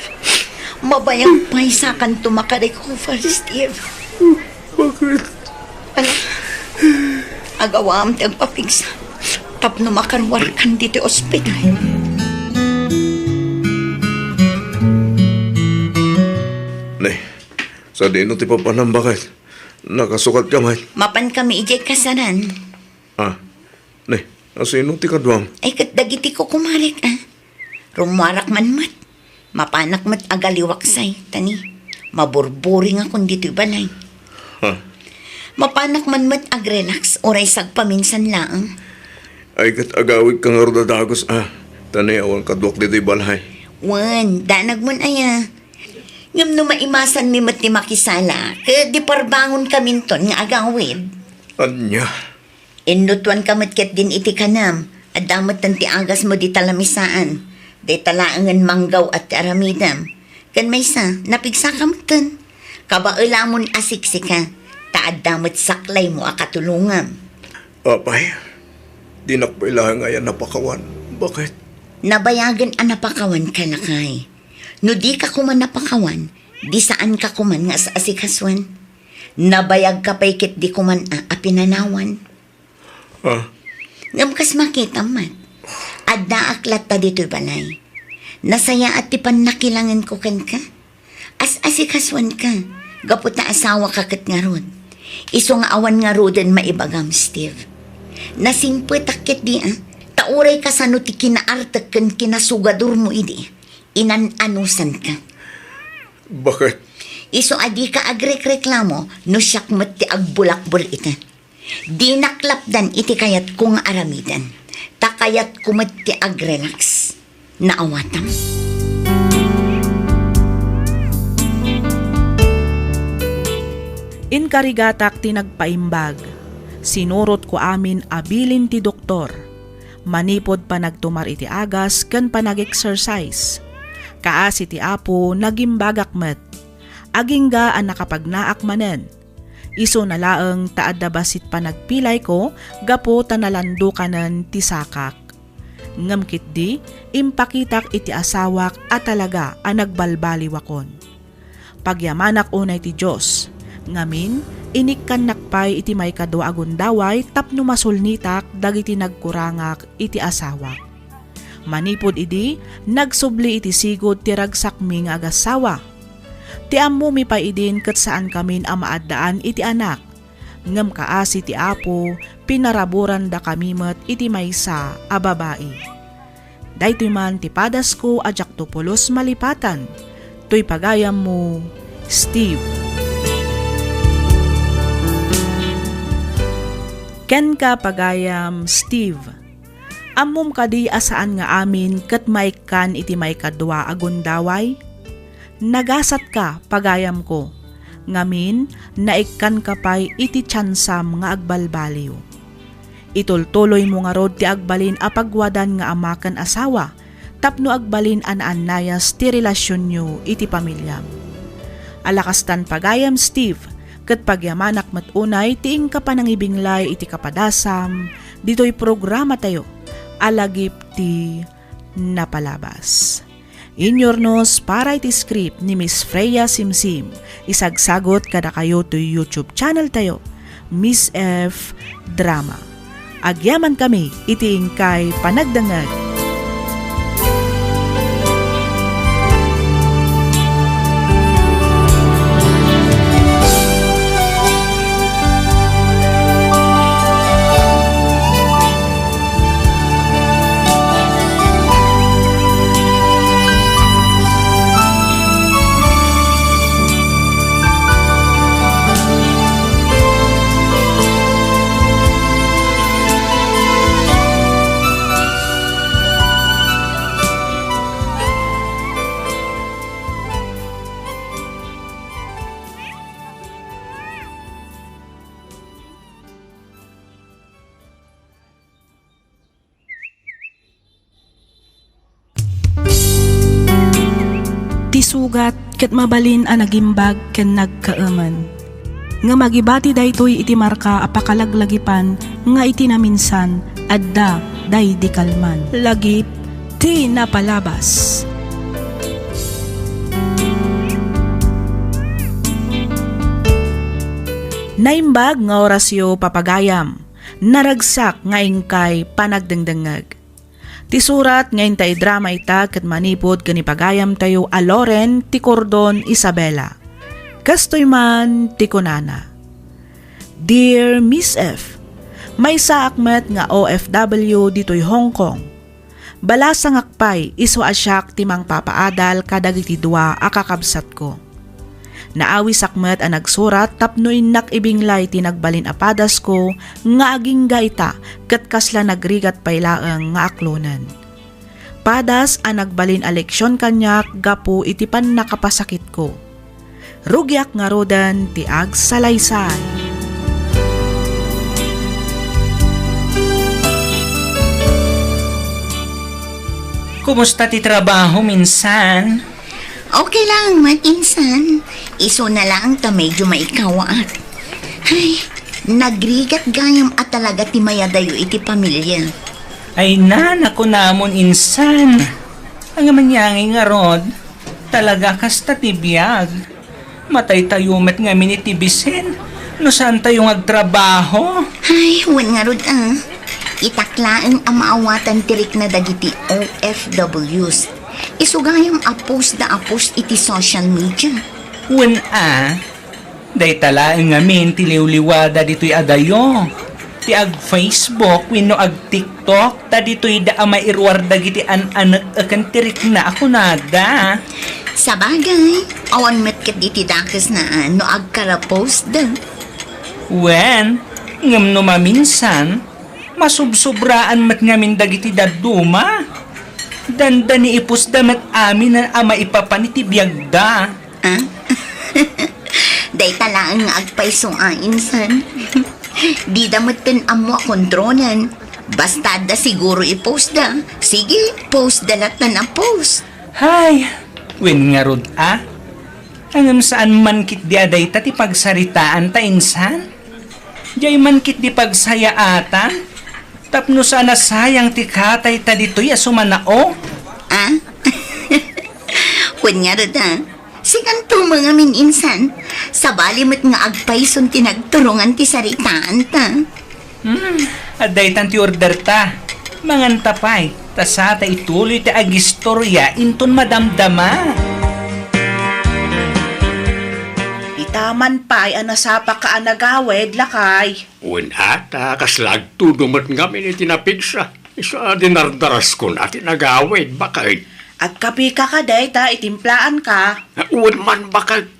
Mabayag pay sakanto makarecover, Steve. Baket? Ala, agawam ti agpapigsa tapno makaruarkan ditoy ospital. Ne, sadino ti papanam, baket? Nakasukatka met? Mapankami idiay kasaran. A, ne, asino ti kaduam? Ay, ket dagiti kukumarek, a. Rummuarak man met. Mapanak met agaliwaksay, ta ni, maburburingakon ditoy balay. Ha? Mapanak man met agrelax, uray sagpaminsan laeng. Ay, ket agawidka ngarud a dagus, a. Ta ni, awan kaduak ditoy balay. Wen, danagmon aya. Ngem no maimasanmi met ti makisala, ket di parbangonkaminton nga agawid. Ania? Innutoanka met ketdin iti kanam, adda metten ti agasmo dita lamisaan, dayta laengen manggaw a ti aramidem. Ken maysa, napigsaka metten. Kabaelamon a siksika, ta adda met saklaymo a katulongam. Apay, dinak pay laeng aya napakawan. Baket? Nabayagen a napakawanka, lakay. No dika koma napakawan, di saanka koma nga as-asikasuen. Nabayagka pay ket di koma a, a pinanawan. A? Ngem kas makitam met, addaak latta ditoy balay. Nasayaat ti pannakilangenko kenka. As-asikasuanka, gapu ta asawaka ket ngarud. Isu nga awan ngaruden maibagam, Steve. Nasimpetak ketdi, a, ta uray kasano ti kinaartek ken kinasugadormo idi, inan-anusanka. Baket? Isu a dika agrekreklamo no siak met ti agbulakbol ita. Dinak lapdan iti kayatko nga aramiden, ta kayatko met ti agrelax. Naawatam. Inkarigatak ti nagpaimbag. Sinurotko amin a bilin ti doktor. Manipud panagtumar iti agas ken panag-exercise. Kaasi ti Apo, nagimbagak met. Agingga a nakapagnaak manen. Isuna laeng ta adda bassit panagpilayko gapu ta nalandukanen ti sakak. Ngem ketdi, impakitak iti asawak a talaga a nagbalbaliwakon. Pagyamanak unay ti Dios. Ngamin, inikkannak pay iti maikadua a gundaway tapno masulnitak dagiti nagkurangak iti asawak. Manipud idi, nagsubli iti sigud ti ragsakmi nga agassawa. Ti ammomi pay idin ket saankamin a maaddaan iti anak. Ngem kaasi ti Apo, pinaraburandakami met iti maysa a babai. Daytoy man ti padasko a diakto pulos malipatan. Toy pagayammo, Steve. Kenka, pagayam Steve. Ammom kadi a saan nga amin ket maikkan iti maikadua a gundaway? Nagasatka, pagayamko. Ngamin, naikkanka pay iti tiansam nga agbalbaliw. Itultuloymo ngarud ti agbalin a pagwadan nga ama ken asawa tapno agbalin a naannayas ti relasionyo iti pamiliam. Ala kastan, pagayam Steve, ket pagyamanak met unay ti inka panangibinglay iti kapadasam ditoy programatayo a Lagip ti Napalabas. Inyurnos para iti script ni Miss Freya Simsim, isagsagut kadakayo toy YouTube channel tayo, Miss F Drama. Agyamankami iti inkay panagdengngeg. Ti sugat ket mabalin a nagimbag ken nagkaemen. Ngem agibati daytoy iti marka a pakalaglagipan nga iti naminsan, adda daydi kalman. Lagip ti napalabas. Naimbag nga orasyo, papagayam. Naragsak nga inkay panagdengdengngeg. Ti surat nga inta idrama ita ket manipud ken ni pagayamtayo a Loren ti Cordon Isabela. Kastoy man ti kunana, Dear Miss F, maysaak met nga O F W ditoy Hong Kong. Balasangak pay isu a siak ti mangpapaadal kadagiti dua a kakabsatko. Naawisak met a nagsurat tapno innak ibinglay ti nagbalin a padasko nga agingga ita ket kasla nagrigat pay laeng nga aklonen. Padas a nagbalin a leksion kaniak gapu iti pannakapasakitko. Rugiak ngaruden ti agsalaysay. Kumusta ti trabaho, minsan? Okay lang, matinsan. Isu na lang ta medyo maikawaak. Ay, nagrigat gayam a talaga ti mayadayo iti pamilya. Ay na, nakunamon, insan. Ang mangyangay ngarud, talaga kasta ti biag. Mataytayo met ngamin iti bisin no saantayo nga agtrabaho. Ay, wen ngarud, ah. Itak laeng a maawatan ti rikna dagiti O F Ws. Isu gayam a post da a post iti social media. Wen a, dayta laeng ngamin ti liwliwada ditoy adayo. Ti ag-Facebook wenno ag-TikTok, ta ditoy da a mairuar dagiti an-anek ken ti rikna a kunada. Sabagay, awan met ket iti dakesna a no agkarapost da. Wen, ngem no maminsan, masubsobraan met ngamin dagiti dadduma. Dandani ipusda met amin a maipapan iti biagda. Ah? Dayta laeng nga agpayso a insan. Dida metten ammo a kontrolen. Basta adda siguro i-post da. Sige, post da latta a post. Hay, wen ngarud a. Ngem saan man ketdi a dayta ti pagsaritaanta insan? Diay man ketdi pagsayaatan? Tapno saan a sayang ti katayta ditoy a sumanao? Ah? Wen ngarud a. Sikanto mangamin insan, sabali met nga agpayson ti nagturongan ti saritaanta. Hmm, adda itan ti orderta. Manganta pay, ta sata ituloy ti agistorya inton madamdama. Ita man pay a nasapaka a nagawid, lakay. Wen a, ta kasla agtudo met ngamin iti napigsa. Isu a dinardaraskon a ti nagawid, baket. Agkapeka kadi ta itimplaanka? Wen man, baket.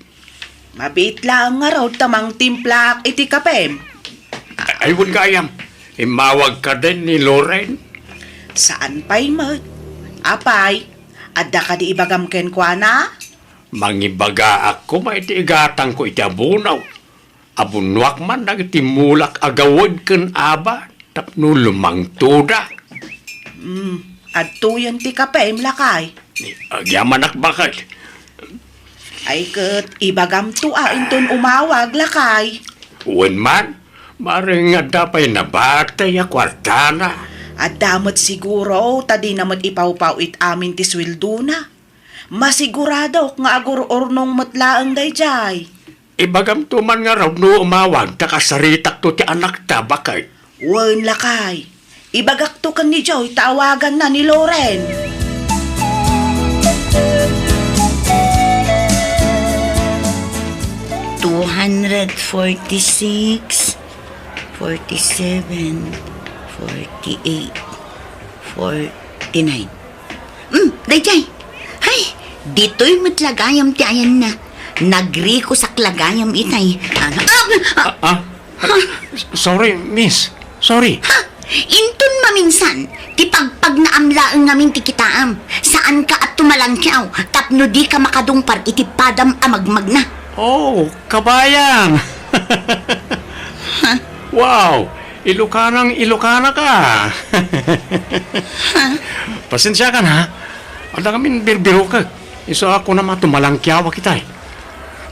Mabiit laeng ngarud ta mangtimplaak iti kapem. Ay, wen gayam. Immawag kadi ni Loren? Saan pay met. Apay, adda kadi ibagam kenkuana? Mangibagaak koma iti igatangko iti abuno. Abunoak man dagiti mulak a gawed ken aba tapno lumangtoda. Hmm, adtoyen ti kapem, lakay. Agyamanak, baket. Ay ket ibagamto a inton umawag, lakay. Wen man, maring adda pay nabati a kuartana. Adda met siguro, ta dina met ipawpaw-it amin ti sueldona. Masiguradok nga agur-urnong met laeng daydiay. Ibagamto man ngarud no umawag ta kasaritakto ti anakta, baket. Wen, lakay. Ibagakto ken ni Joy ta awaganna ni Loren. Two hundred forty-six, forty-seven, forty-eight, forty-nine. Hmm, daydiay. Hay, ditoy met la gayam ti ayanna. Nagrikusak la gayam itay. Ano? Ah, ah, Ah, ah. S-, sorry, miss. Sorry. Ha? Inton maminsan, ti pagpagnaam laeng ngamin ti kitaam. Saanka a tumalangkiaw tapno dika makadungpar iti padam a magmagna. Oh, kabayam. Ha? Wow, Ilokanang Ilokana ka. Ha? Pasensiakan, ha? Adda ngamin birbirokek. Isu a kunam a tumalangkiawak itay.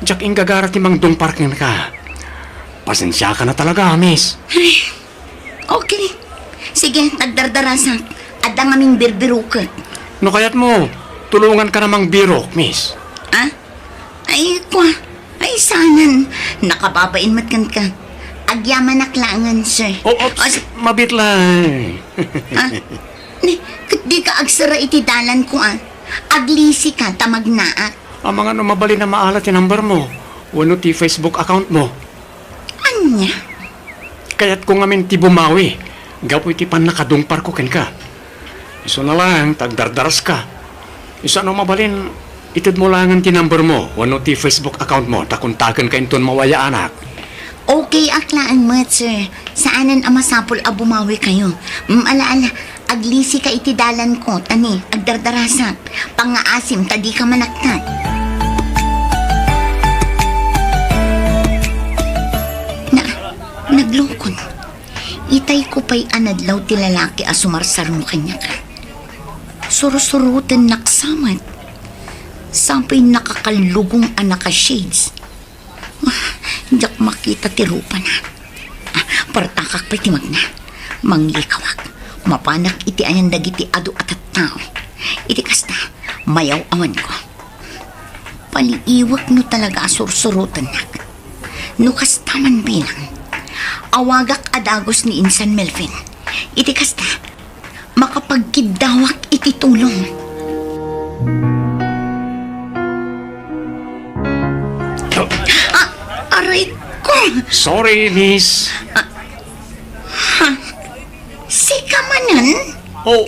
Diak inggagara ti mangdungpar kenka. Pasensiakan a talaga, miss. Ay, okay. Sige, tagdardarasak. Adda ngamin birbiroket. No kayatmo, tulongankan a mangbirok, miss. Ah? Ay, kwa. Ay, saanen. Nakababain met kenka. Agyamanak laengen, sir. Oh, oops. O, s- Mabit lang. Ah? Ni, ket dika agsara iti dalanko, ah. Aglisika ta magnaak. Amangan no mabalin a maala ti number mo wenno ti Facebook account mo. Ania? Kayatko ngamin ti bumawi gapu iti pannakadungparko kenka. Isuna laeng ta agdardaraska. Isu a no mabalin, itedmo laengen ti number mo wenno ti Facebook account mo ta kontakenka inton mawayaanak. Okay ak laeng met, sir. Saanen a masapul a bumawikayo. Mm, ala, ala. Aglisika iti dalanko, ta ni, agdardarasak. Pangngaasim ta dika manaktak. Na, naglukon. Itayko pay a nadlaw ti lalaki a sumarsaro kaniak. Sursurotennak sa met. Sapay nakakallugong a naka-shades. Ah, diak makita ti rupana. Ah, partakak pay ti magna. Manglikawak. Mapanak iti ayan dagiti adu a tattao. Iti kasta, mayaw-awanko. Paliiwek no talaga a sursurotennak. No kasta man bilang, awagak a dagus ni Insan Melvin. Iti kasta, makapagkiddawak iti tulong. Ah, aray ko! Sorry, miss. Ah, ha? Sika manen? Oh.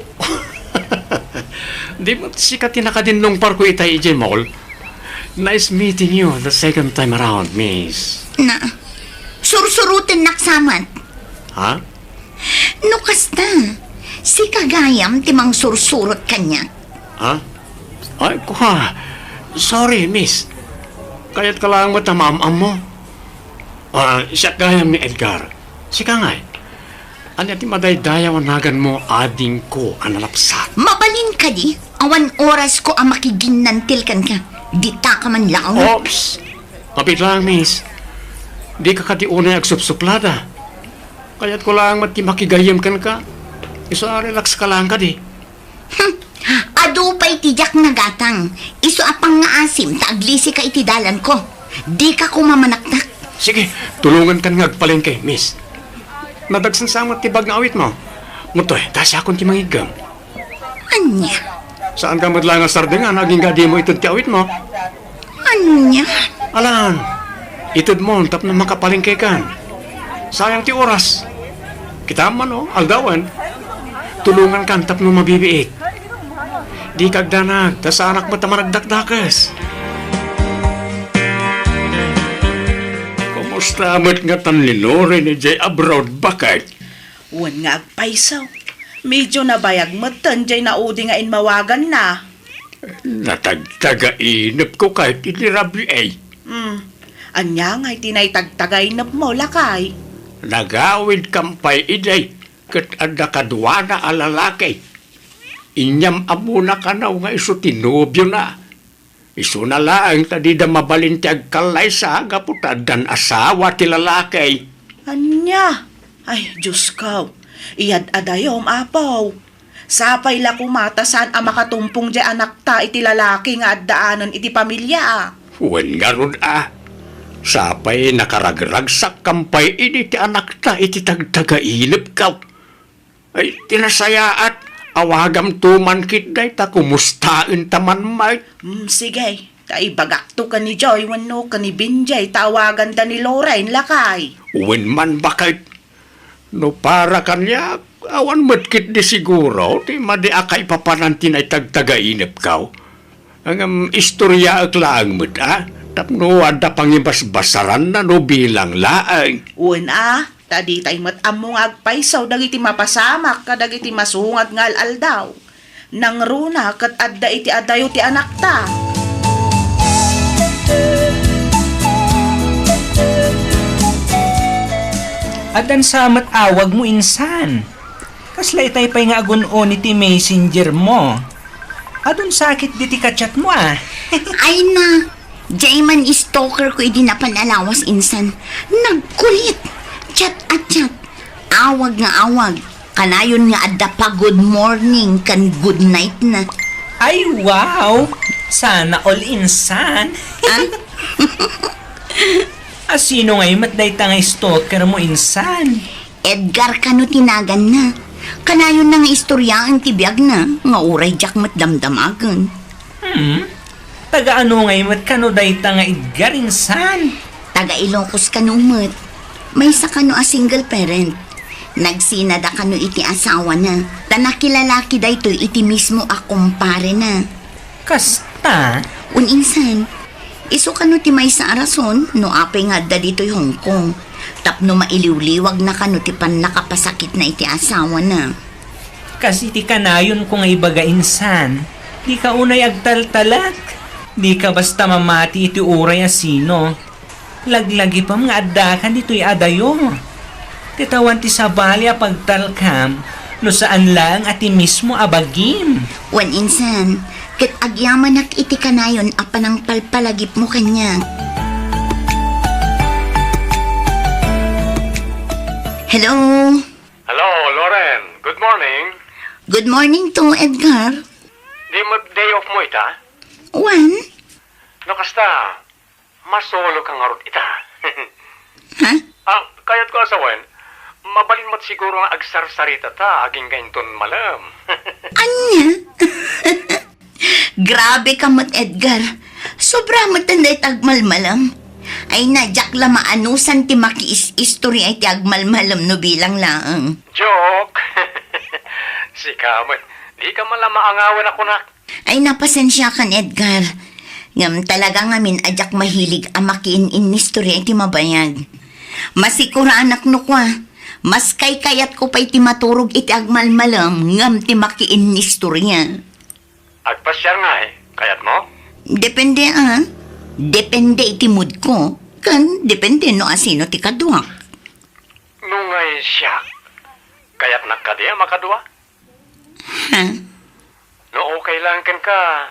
Di met sika ti nakadinnungparko itay idiay mall? Nice meeting you the second time around, miss. Na, sursurotennak sa met. Ha? No kasta, sika gayam ti mangsursurot kaniak. Ha? Ay, kwa. Sorry, miss. Kayatka laeng met a maam-ammo. Ah, siak gayam ni Edgar. Sika ngay. Ania ti madaydayaw a naganmo, adingko a nalapsat? Mabalin kadi, awan orasko a makiginnantil kenka. Ditaka man laeng. Oops! Mapit laeng, miss. Dika kadi unay agsupsuplada. Kayatko laeng met ti makigayyem kenka. Isu a relax ka laeng kadi. Hmm. Adu pay ti diak nagatang. Isu a pangngaasim ta aglisika iti dalanko. Dika koma manaktak. Sige, tulongankan nga agpalengke, miss. Nadagsen sa met ti bag nga awitmo. Mutoy, ta siakon ti mangiggem. Ania? Saanka met laeng a sardengan, agingga dimo ited ti awitmo. Ania? Alan, itedmon tapno makapalengkekan. Sayang ti oras. Kitam man, o, aldawen. Tulongankan tapno mabibiit. Dika agdanag, ta saanak met a managdakdakes. Kumusta met ngatan ni Loren idiay abroad, baket? Wen nga agpayso. Medio nabayag metten diay naudi nga immawaganna. Natagtagainepko kay ti ni Rabiay. Hmm. Ania ngay ti naitagtagainepmo, lakay? Nagawidkan pay idi, ket adda kaduana a lalaki. Inyam-ammona kano nga isu ti nobiona. Isuna laeng ta dida mabalin ti agkallaysa gapu ta addan asawa ti lalaki. Ania? Ay, Diosko, iyad-adayom, Apo. Sapay la koma ta saan a makatumpong diay anakta iti lalaki nga addaanen iti pamilia. Wen ngarud a, sapay nakaragragsakkan pay idi ti anakta iti tagtagainepko. Ay, ti nasayaat, awagamto man ketdi ta kumustaenta man met. Mm, sige, ta ibagakto ken ni Joy wenno ken ni Benjay ta awaganda ni Loren, lakay. Wen man, baket. No para kaniak, awan met ketdi siguro ti madi a kaipapanan ti naitagtagainepko. Ngem istoriaek laeng met a, tapno adda pangibasbasaranna no bilang laeng. Wen a, ta ditay met ammo nga agpayso dagiti mapasamak kadagiti masungad nga al-aldaw. Nangruna ket adda iti adayo ti anakta. Addan sa met awagmo, insan. Kasla itay pay nga agun-oni ti messenger mo. Adun sakit diti ka-chat mo, ah. Ay na, diay man stalker ko idi napan a lawas insan. Nagkulit. Chat a chat. Awag nga awag. Kanayon nga adda pa good morning ken good night na. Ay, wow! Sana all insan. Ah? Asino ngay met dayta nga stalker mo insan? Edgar kano ti naganna. Kanayon na nga istoryaen ti biagna, nga uray diak met damdamagen. Hmm? Taga ano ngay met kano dayta nga Edgar insan? Taga Ilocos kano met. Maysa kano a single parent. Nagsinada kano iti asawana. Ta nakilalaki daytoy iti mismo a kumparena. Kasta? Wen insan, isu kano ti maysa a rason no apay nga adda ditoy Hong Kong, tapno mailiwliwagna kano ti pannakapasakitna iti asawana. Kas iti kanayonko nga ibaga insan, dika unay agtaltalek. Dika basta mamati iti uray a sino. Laglagipem nga addaka ditoy adayo. Ti awan ti sabali a pagtalkam no saan laeng a ti mismo a bagim. Wen insan, ket agyamanak iti kanayon a panangpalpalagipmo kaniak. Hello? Hello, Loren. Good morning. Good morning to, Edgar. Di met day off mo ita? Wen? No kasta, masolo ka ngarud ita. Ha? Ah, kayatko a sawen, mabalin met siguro nga agsarsaritata agingga inton malem. Ania? Grabe ka met, Edgar. Sobra met dayta agmalmalem. Ay na, diak la maanusan ti makiis-istorya iti agmalmalem no bilang laeng. Joke! Sika met, dika man la maangawan a kunak. Ay, napasensiakan, Edgar. Ngem talaga ngamin a diak mahilig a makiin-innistorya iti mabayag. Masikuranak no kua, mas kaykayatko pay ti maturog iti agmalmalem ngem ti makiinnistorya. Agpasiar ngay, kayatmo? Depende, ah. Depende iti moodko. Ken depende no asino ti kaduak. No ngay siak, kayatnak kadi a makadua? Ha? No okay lang kenka,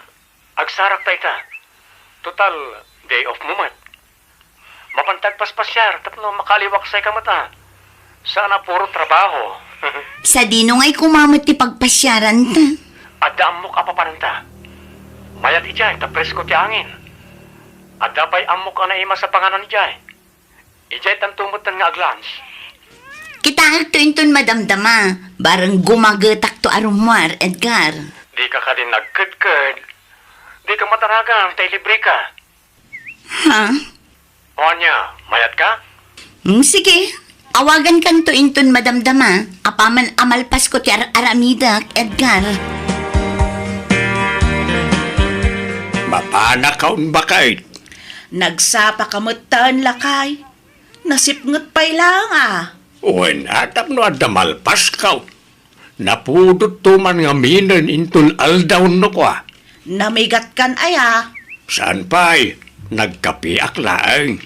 agsarakta ita. Total, day off mo met. Mapanta agpaspasiar tapno makaaliwaksayka met a. Saan a puro trabaho. Sadino ngay koma met ti pagpasiaranta? Adda ammok a papananta. Mayat idiay ta presko ti angin. Adda pay ammok a naimas a panganan idiay. Idiay tanto metten nga aglunch. Kitaekto inton madamdama, bareng gumagetakto a rummuar, Edgar. Dika kadi nagkedked. Dika madaragan ta ilibreka. Ha? O ania, mayatka? Hmm, sige. Awagankanto inton madamdama, apaman a malpasko ti ar-aramidek, Edgar. Mapanakaon, baket. Nagsapa ka metten, lakay. Nasipnget pay laeng a. Wen, a tapno adda malpasko. Napudotto man ngaminen inton aldaw no kua. Namigatkan aya? Saan pay, nagkapiak laeng.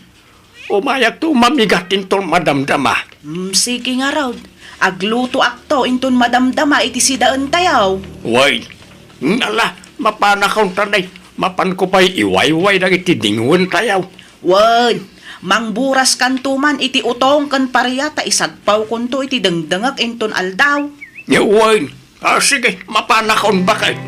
Umayakto mamigat inton madamdama. Hmm, sige ngarud. Aglutoakto inton madamdama iti sidaentayo. Wen, ala, mapanakaon ta nay. Mapanko pay iwayway dagiti dingwentayo. Wen, mangburaskanto man iti utong ken paria ta isagpawkonto iti dengdengek inton aldaw. Wen, a, sige, mapanakaon, baket.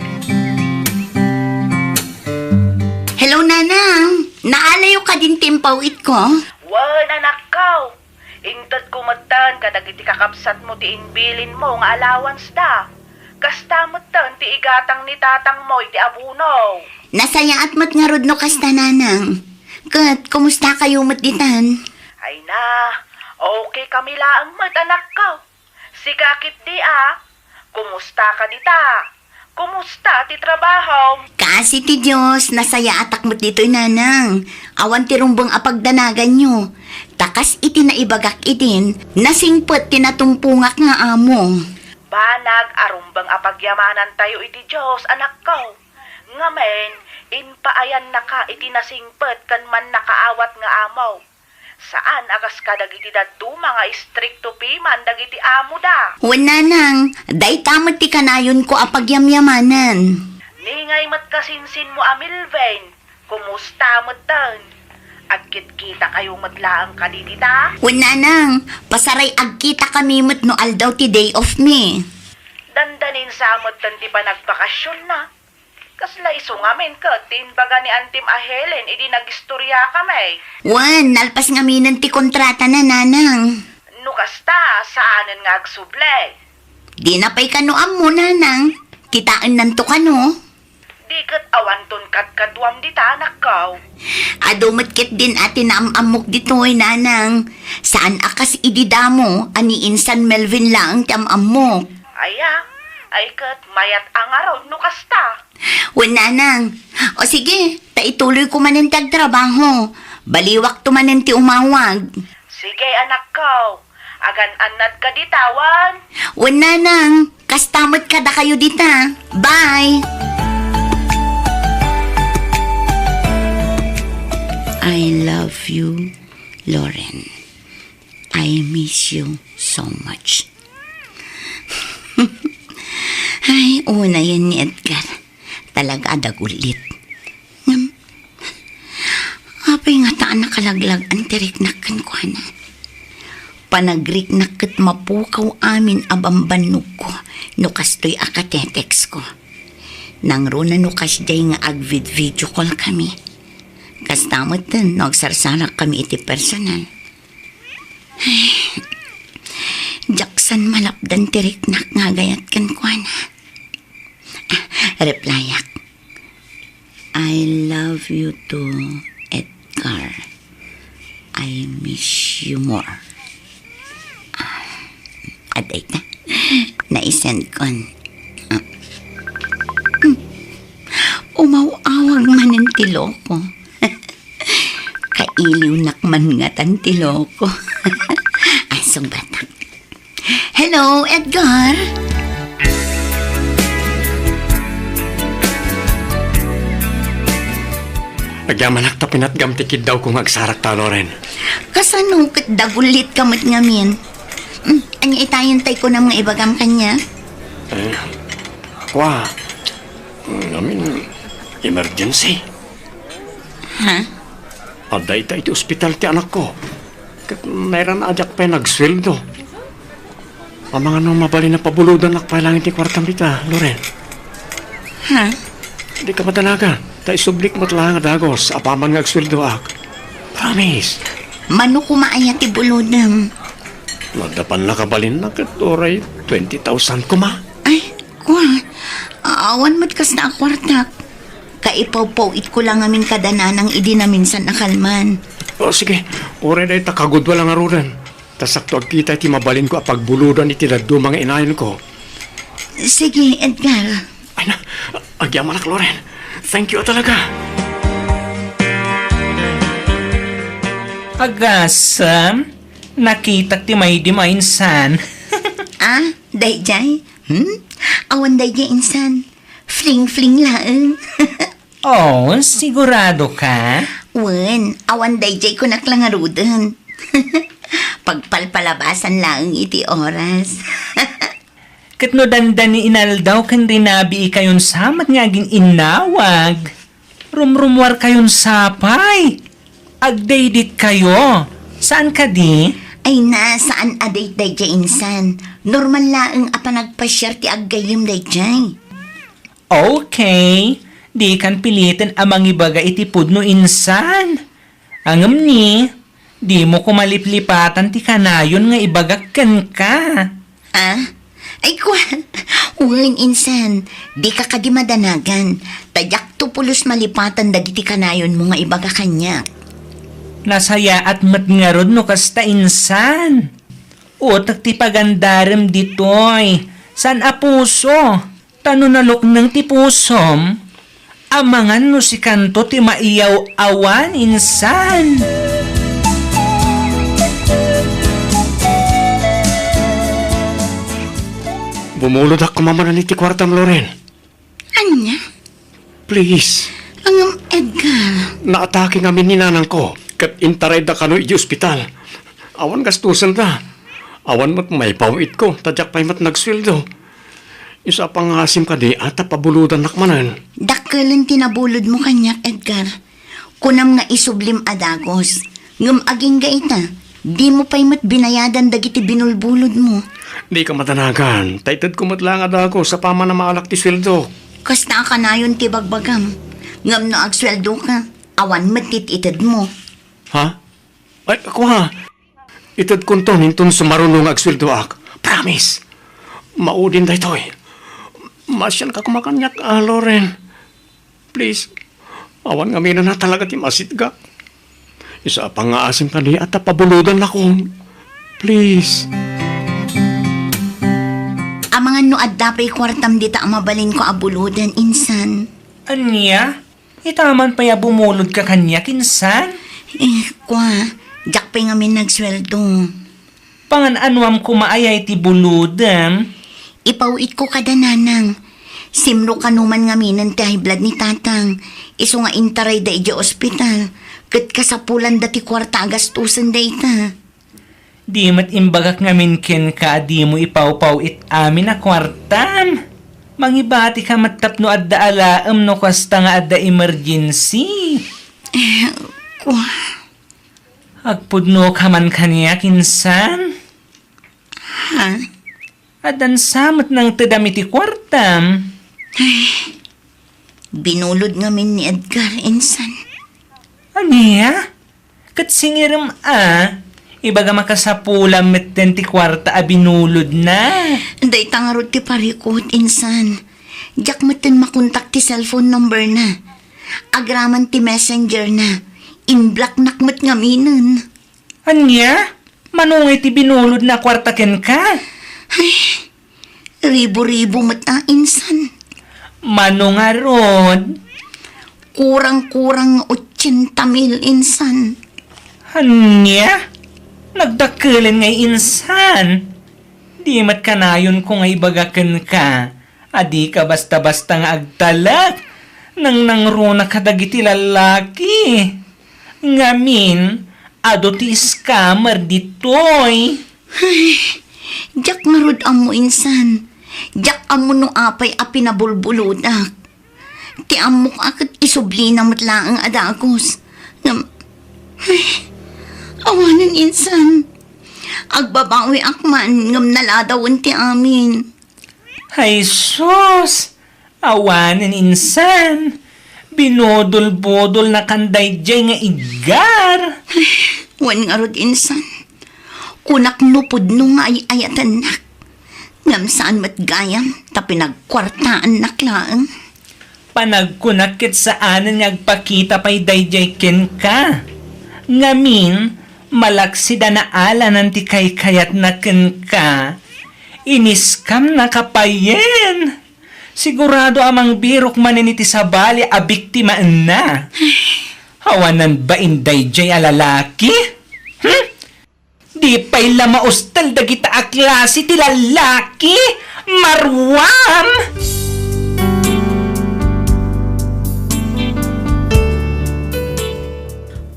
Hello, Nanang. Naalayo kadin ti impaw-itko? Wen, anakko. Intedko metten kadagiti kakabsatmo ti imbilinmo nga allowance da. Kasta metten ti igatang ni tatangmo iti abono. Nasayaat met ngarud no kasta, Nanang. Ket, kumustakayo met ditan? Ay na, okay kami laeng met, anakko. Sika ketdi a, kumusta ka dita? Kumusta ti trabaho? Kaasi ti Dios, nasayaatak met ditoy, Nanang. Awan ti rumbeng a pagdanaganyo. Ta kas iti naibagak idin, nasingpet ti natumpongak nga amo. Banag a rumbeng a pagyamanantayo iti Dios, anakko. Ngamin, impaayannaka iti nasingpet ken mannakaawat nga amo. Saan a kas kadagiti dadduma nga istrikto piman dagiti amoda. Wen, Nanang, dayta met ti kanayonko a pagyamyamanan. Ingay met kasinsinmo a Melvin, kumusta metten? Agkitkitakayo met laeng kadi dita? Wen, nanang, pasaray agkitakami met no aldaw ti day off mi. Dandanin sa metten ti panagbakasionna. Kasla isu ngamin ket ti imbaga ni Antim a Helen idi nagistoriakami. Wen, nalpas ngaminen ti kontratana, nanang. No kasta, saanen nga agsubli. Dina pay kano ammo, nanang. Kitaennanto kano. Di ket awanton kadkaduam dita, anakko. Adu met ketdin a ti naam-ammok ditoy, nanang. Saan a kas idi damo a ni insan Melvin laeng ti am-ammok. Aya, ay ket mayat a ngarud no kasta. Wen, nanang. O sige, ta ituloyko manen ti agtrabaho. Baliwakto manen ti umawag. Sige, anakko. Agan-annadka dita, wen? Wen, nanang. Kasta met kadakayo dita. Bye! I love you, Loren. I miss you so much. Ay, unayen ni Edgar. Talaga a dagulit. Ngem, apay ngata a nakalaglag-an ti riknak kenkuana? Panagriknak ket mapukaw amin a bambannogko no kastoy a kateteksko. Nangruna no kasdiay nga agvid-video call kami. Kasta metten no agsarsarakkami iti personal. Ay, diak san malapdan ti riknak nga agayat kenkuana. Ah, replyak. "I love you too, Edgar. I miss you more." Ah, adayta. Naisendkon. Ah. Hmm. Umaw-awag manen ti loko. Kailiwnak man ngatan ti loko. Ay, sungbatak. Hello, Edgar? Agyamanak ta pinatgam ti kiddawko nga agsarakta, Loren. Kasano ket dagulitka met ngamin? Mm, ania itayen tay kunam nga ibagam kaniak? Eh, kua, ngamin, emergency. Ha? Adda ita iti ospital ti anakko. Ket nairana a diak pay nagsueldo. Amangan no mabalin a pabulodannak pay laeng ti kuartam dita, Loren. Ha? Dika madanagan, ta isublik met laeng a dagus apaman nga agsueldoak. Promise. Mano koma aya ti bulodem? No adda pannakabalinna ket uray twenty thousand koma. Ay, kua, awan met kasta a kuartak. Kaipawpaw-itko la ngamin kada nanang idi naminsan a kalman. O, sige. Uray dayta kagudua la ngaruden. Ta sakto agkita iti mabalinko a pagbulodan iti dadduma nga inayonko. Sige, Edgar. Ay na, agyamanak, Loren. Thank you a talaga. Agasem, nakitak ti maydima insan. Ah, dayjay? Hmm? Awan dayjay insan. Fling-fling laeng. Oh, sigurado ka? Wen, awan dayjay kunak la ngaruden. Pagpalpalabasan laeng iti oras. Ket no dandani inaldaw ken rinabii kayon sa met nga agin-innawag, rumrummuar kayon sa pay. Agdaydik kayo. Saan kadi? Ay na, saan a dayjay insan. Normal laeng a panagpasiar ti aggayyem dayjay. Okay, dikan piliten a mangibaga iti pudno insan. Ngem ni, dimo koma liplipatan ti kanayon nga ibagak kenka. Ah? Ay, kua, wen insan, dika kadi madanagan, ta diakto pulos malipatan dagiti kanayonmo nga ibaga kaniak. Nasayaat met ngarud no kasta insan. Utek ti pagandarem ditoy, saan a puso. Ta no nalukneng ti pusom, amangan no sikanto ti maiyaw-awan insan. Bumulodak koma manen iti kuartam, Loren. Ania? Please. Ngem, Edgar. Naatake ngamin ni nanangko, ket intarayda kano iti ospital. Awan gastusenda. Awan met maipaw-itko, ta diak pay met nagsueldo. Isu a pangngaasim kadi a ta pabulodannak manen. Dakkelen ti nabulodmo kaniak, Edgar. Kunam nga isublim a dagus. Ngem agingga ita, dimo pay met binayadan dagiti binulbulodmo. Dika madanagan, ta itedko met laeng a dagus apaman a maalak ti sueldo. Kasta a kanayon ti bagbagam. Ngem no agsueldoka, awan met ti itedmo. Ha? Ay, kua. Itedkonton inton sumaruno nga agsueldoak. Promise. Maudin daytoy. Maasianka koma kaniak, ah, Loren. Please. Awan ngamin a talaga ti masitgak. Isu a pangngaasim kadi a ta pabulodannakon. Please. Amangan no adda pay kuartam dita a mabalinko a buloden, insan. Ania? Itaman pay a bumulodka kaniak, insan? Eh, kua, diak pay ngamin nagsueldo. Pangan-anuam koma aya iti bulodem? Ipaw-itko kada, nanang. Simro kano man ngaminen ti high blood ni tatang. Isu nga intarayda idiay ospital. Ket kasapulanda ti kuarta a gastusen dayta. Di met imbagak ngamin kenka a dimo ipawpaw-it amin a kuartam. Mangibatika met tapno adda alaem no kasta nga adda emergency. Eh, kua. Agpudnoka man kaniak, insan? Ha? Addan sa met nangtedam iti kuartam? Ay, binulod ngamin ni Edgar, insan. Ania? Ket singirem a, ibagam a kasapulam metten ti kuarta a binulodna. Dayta ngarud ti parikut, insan. Diak metten makontak ti cellphone number na. Agraman ti messenger na. Inblocknak met ngaminen. Ania? Mano ngay ti binulodna a kuarta kenka? Ay, ribu-ribu met a, insan. Mano ngarud? Kurang-kurang nga ochenta mil, insan. Ania? Nagdakkelen ngay, insan. Di met kanayonko nga ibaga kenka a dika basta-basta nga agtalek. Nangnangruna kadagiti lallaki. Ngamin, adu ti scammer ditoy. Ay, diak ngarud ammo, insan. Diak ammo no apay a pinabulbulodak. Ti ammok a ket isublina met laeng a dagus. Ngem, ay, awanen, insan. Agbabawiak man ngem naladawen ti amin. Ay sus! Awanen, insan! Binudol-budolnakan daydiay nga iggar! Wen ngarud, insan, kunak no pudno nga ay-ayatennak. Ngem saan met gayam ta pinagkuartaannak laeng. Panagkunak ket saanen nga agpakita pay daydiay kenka. Ngamin, malaksid a naalanan ti kaykayatna kenka. Iniskamnaka payen. Sigurado a mangbirok manen iti sabali a biktimaenna. Awanan bain daydiay a lalaki? Hmm? Di pay la maustel dagita a klase ti lallaki, maruam!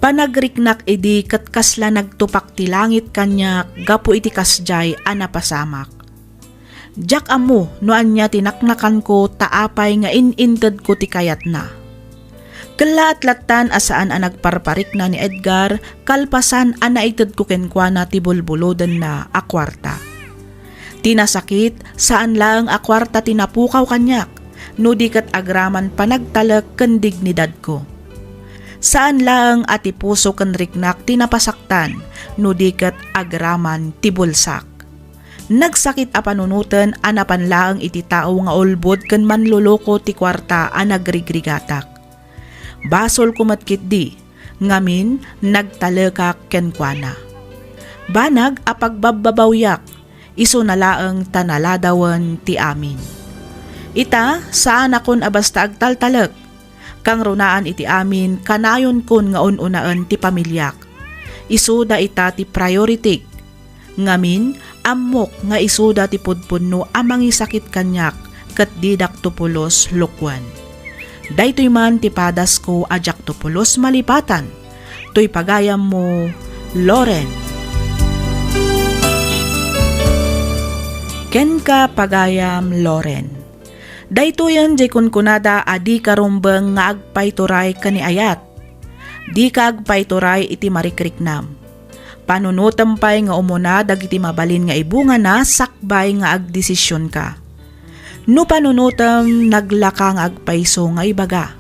Panagriknak idi ket kasla nagtupak ti langit kaniak gapu iti kasdiay a napasamak. Diak ammo no ania ti naknakanko ta apay nga in-intedko ti kayatna. Kellaat lattan a saan a nagparparikna ni Edgar kalpasan a naitedko kenkuana ti bulbulodenna a kuarta. Ti nasakit, saan laeng a kuarta ti napukaw kaniak, no di ket agraman panagtalek ken dignidadko. Saan laeng a ti puso ken riknak ti napasaktan, no di ket agraman ti bulsak. Nagsakit a panunoten a napan laeng iti tao nga ulbod ken manloloko ti kuarta a nagrigrigatak. Basolko met ketdi, ngamin, nagtalekak kenkuana. Banag a pagbabbabawiak, isuna laeng ta naladawen ti amin. Ita, saanakon a basta agtaltalek. Kangrunaan iti amin, kanayonkon nga un-unaen ti pamiliak. Isuda ita ti prioritik. Ngamin, ammok nga isuda ti pudpudno a mangisakit kaniak ket didakto pulos lukuen. Daytoy man ti padasko a diakto pulos malipatan. Toy pagayammo, Loren. Kenka, pagayam Loren. Daytoyen diay kunkunada a dika rumbeng nga agpaituray ken ni ayat. Dika agpaituray iti marikriknam. Panunotem pay nga umuna dagiti mabalin nga ibungana sakbay nga agdesisionka. No panunotem, naglaka nga agpayso nga ibaga.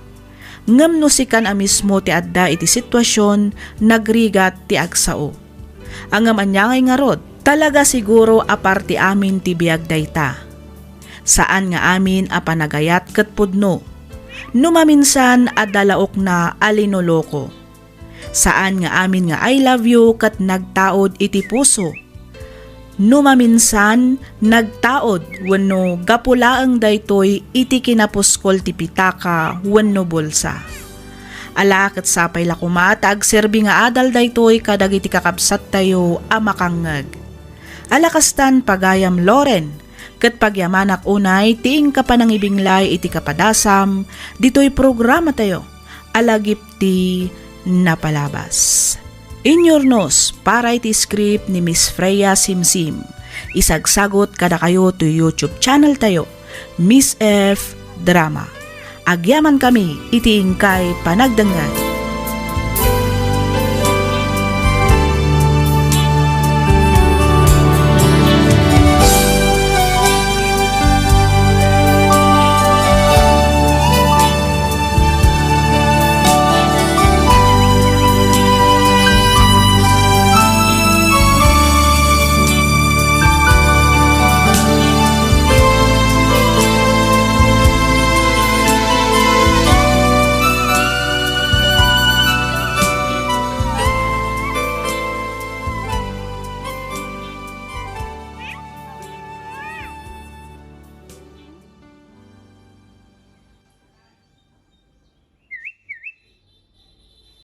Ngem no sikan a mismo ti adda iti situasion, nagrigat ti agsao. Ngem ania ngay ngarud? Talaga siguro a parte amin ti biag dayta. Saan nga amin a panagayat ket pudno. No maminsan, adda laokna a linoloko. Saan nga amin nga "I love you" ket nagtaud iti puso. No maminsan, nagtaud wenno gapu laeng daytoy iti kinapuskol ti pitaka wenno bulsa. Ala, ket sapay la koma ta agserbi nga adal daytoy kadagiti kakabsattayo a makangngeg. Ala kastan, pagayam Loren, ket pagyamanak unay ti inka panangibinglay iti kapadasam ditoy programatayo a Lagip ti Napalabas. Inyurnos para iti script ni Miss Freya Simsim. Isagsagut kadakayo ti YouTube channel tayo, Miss F Drama. Agyaman kami iti inkay panagdengngeg.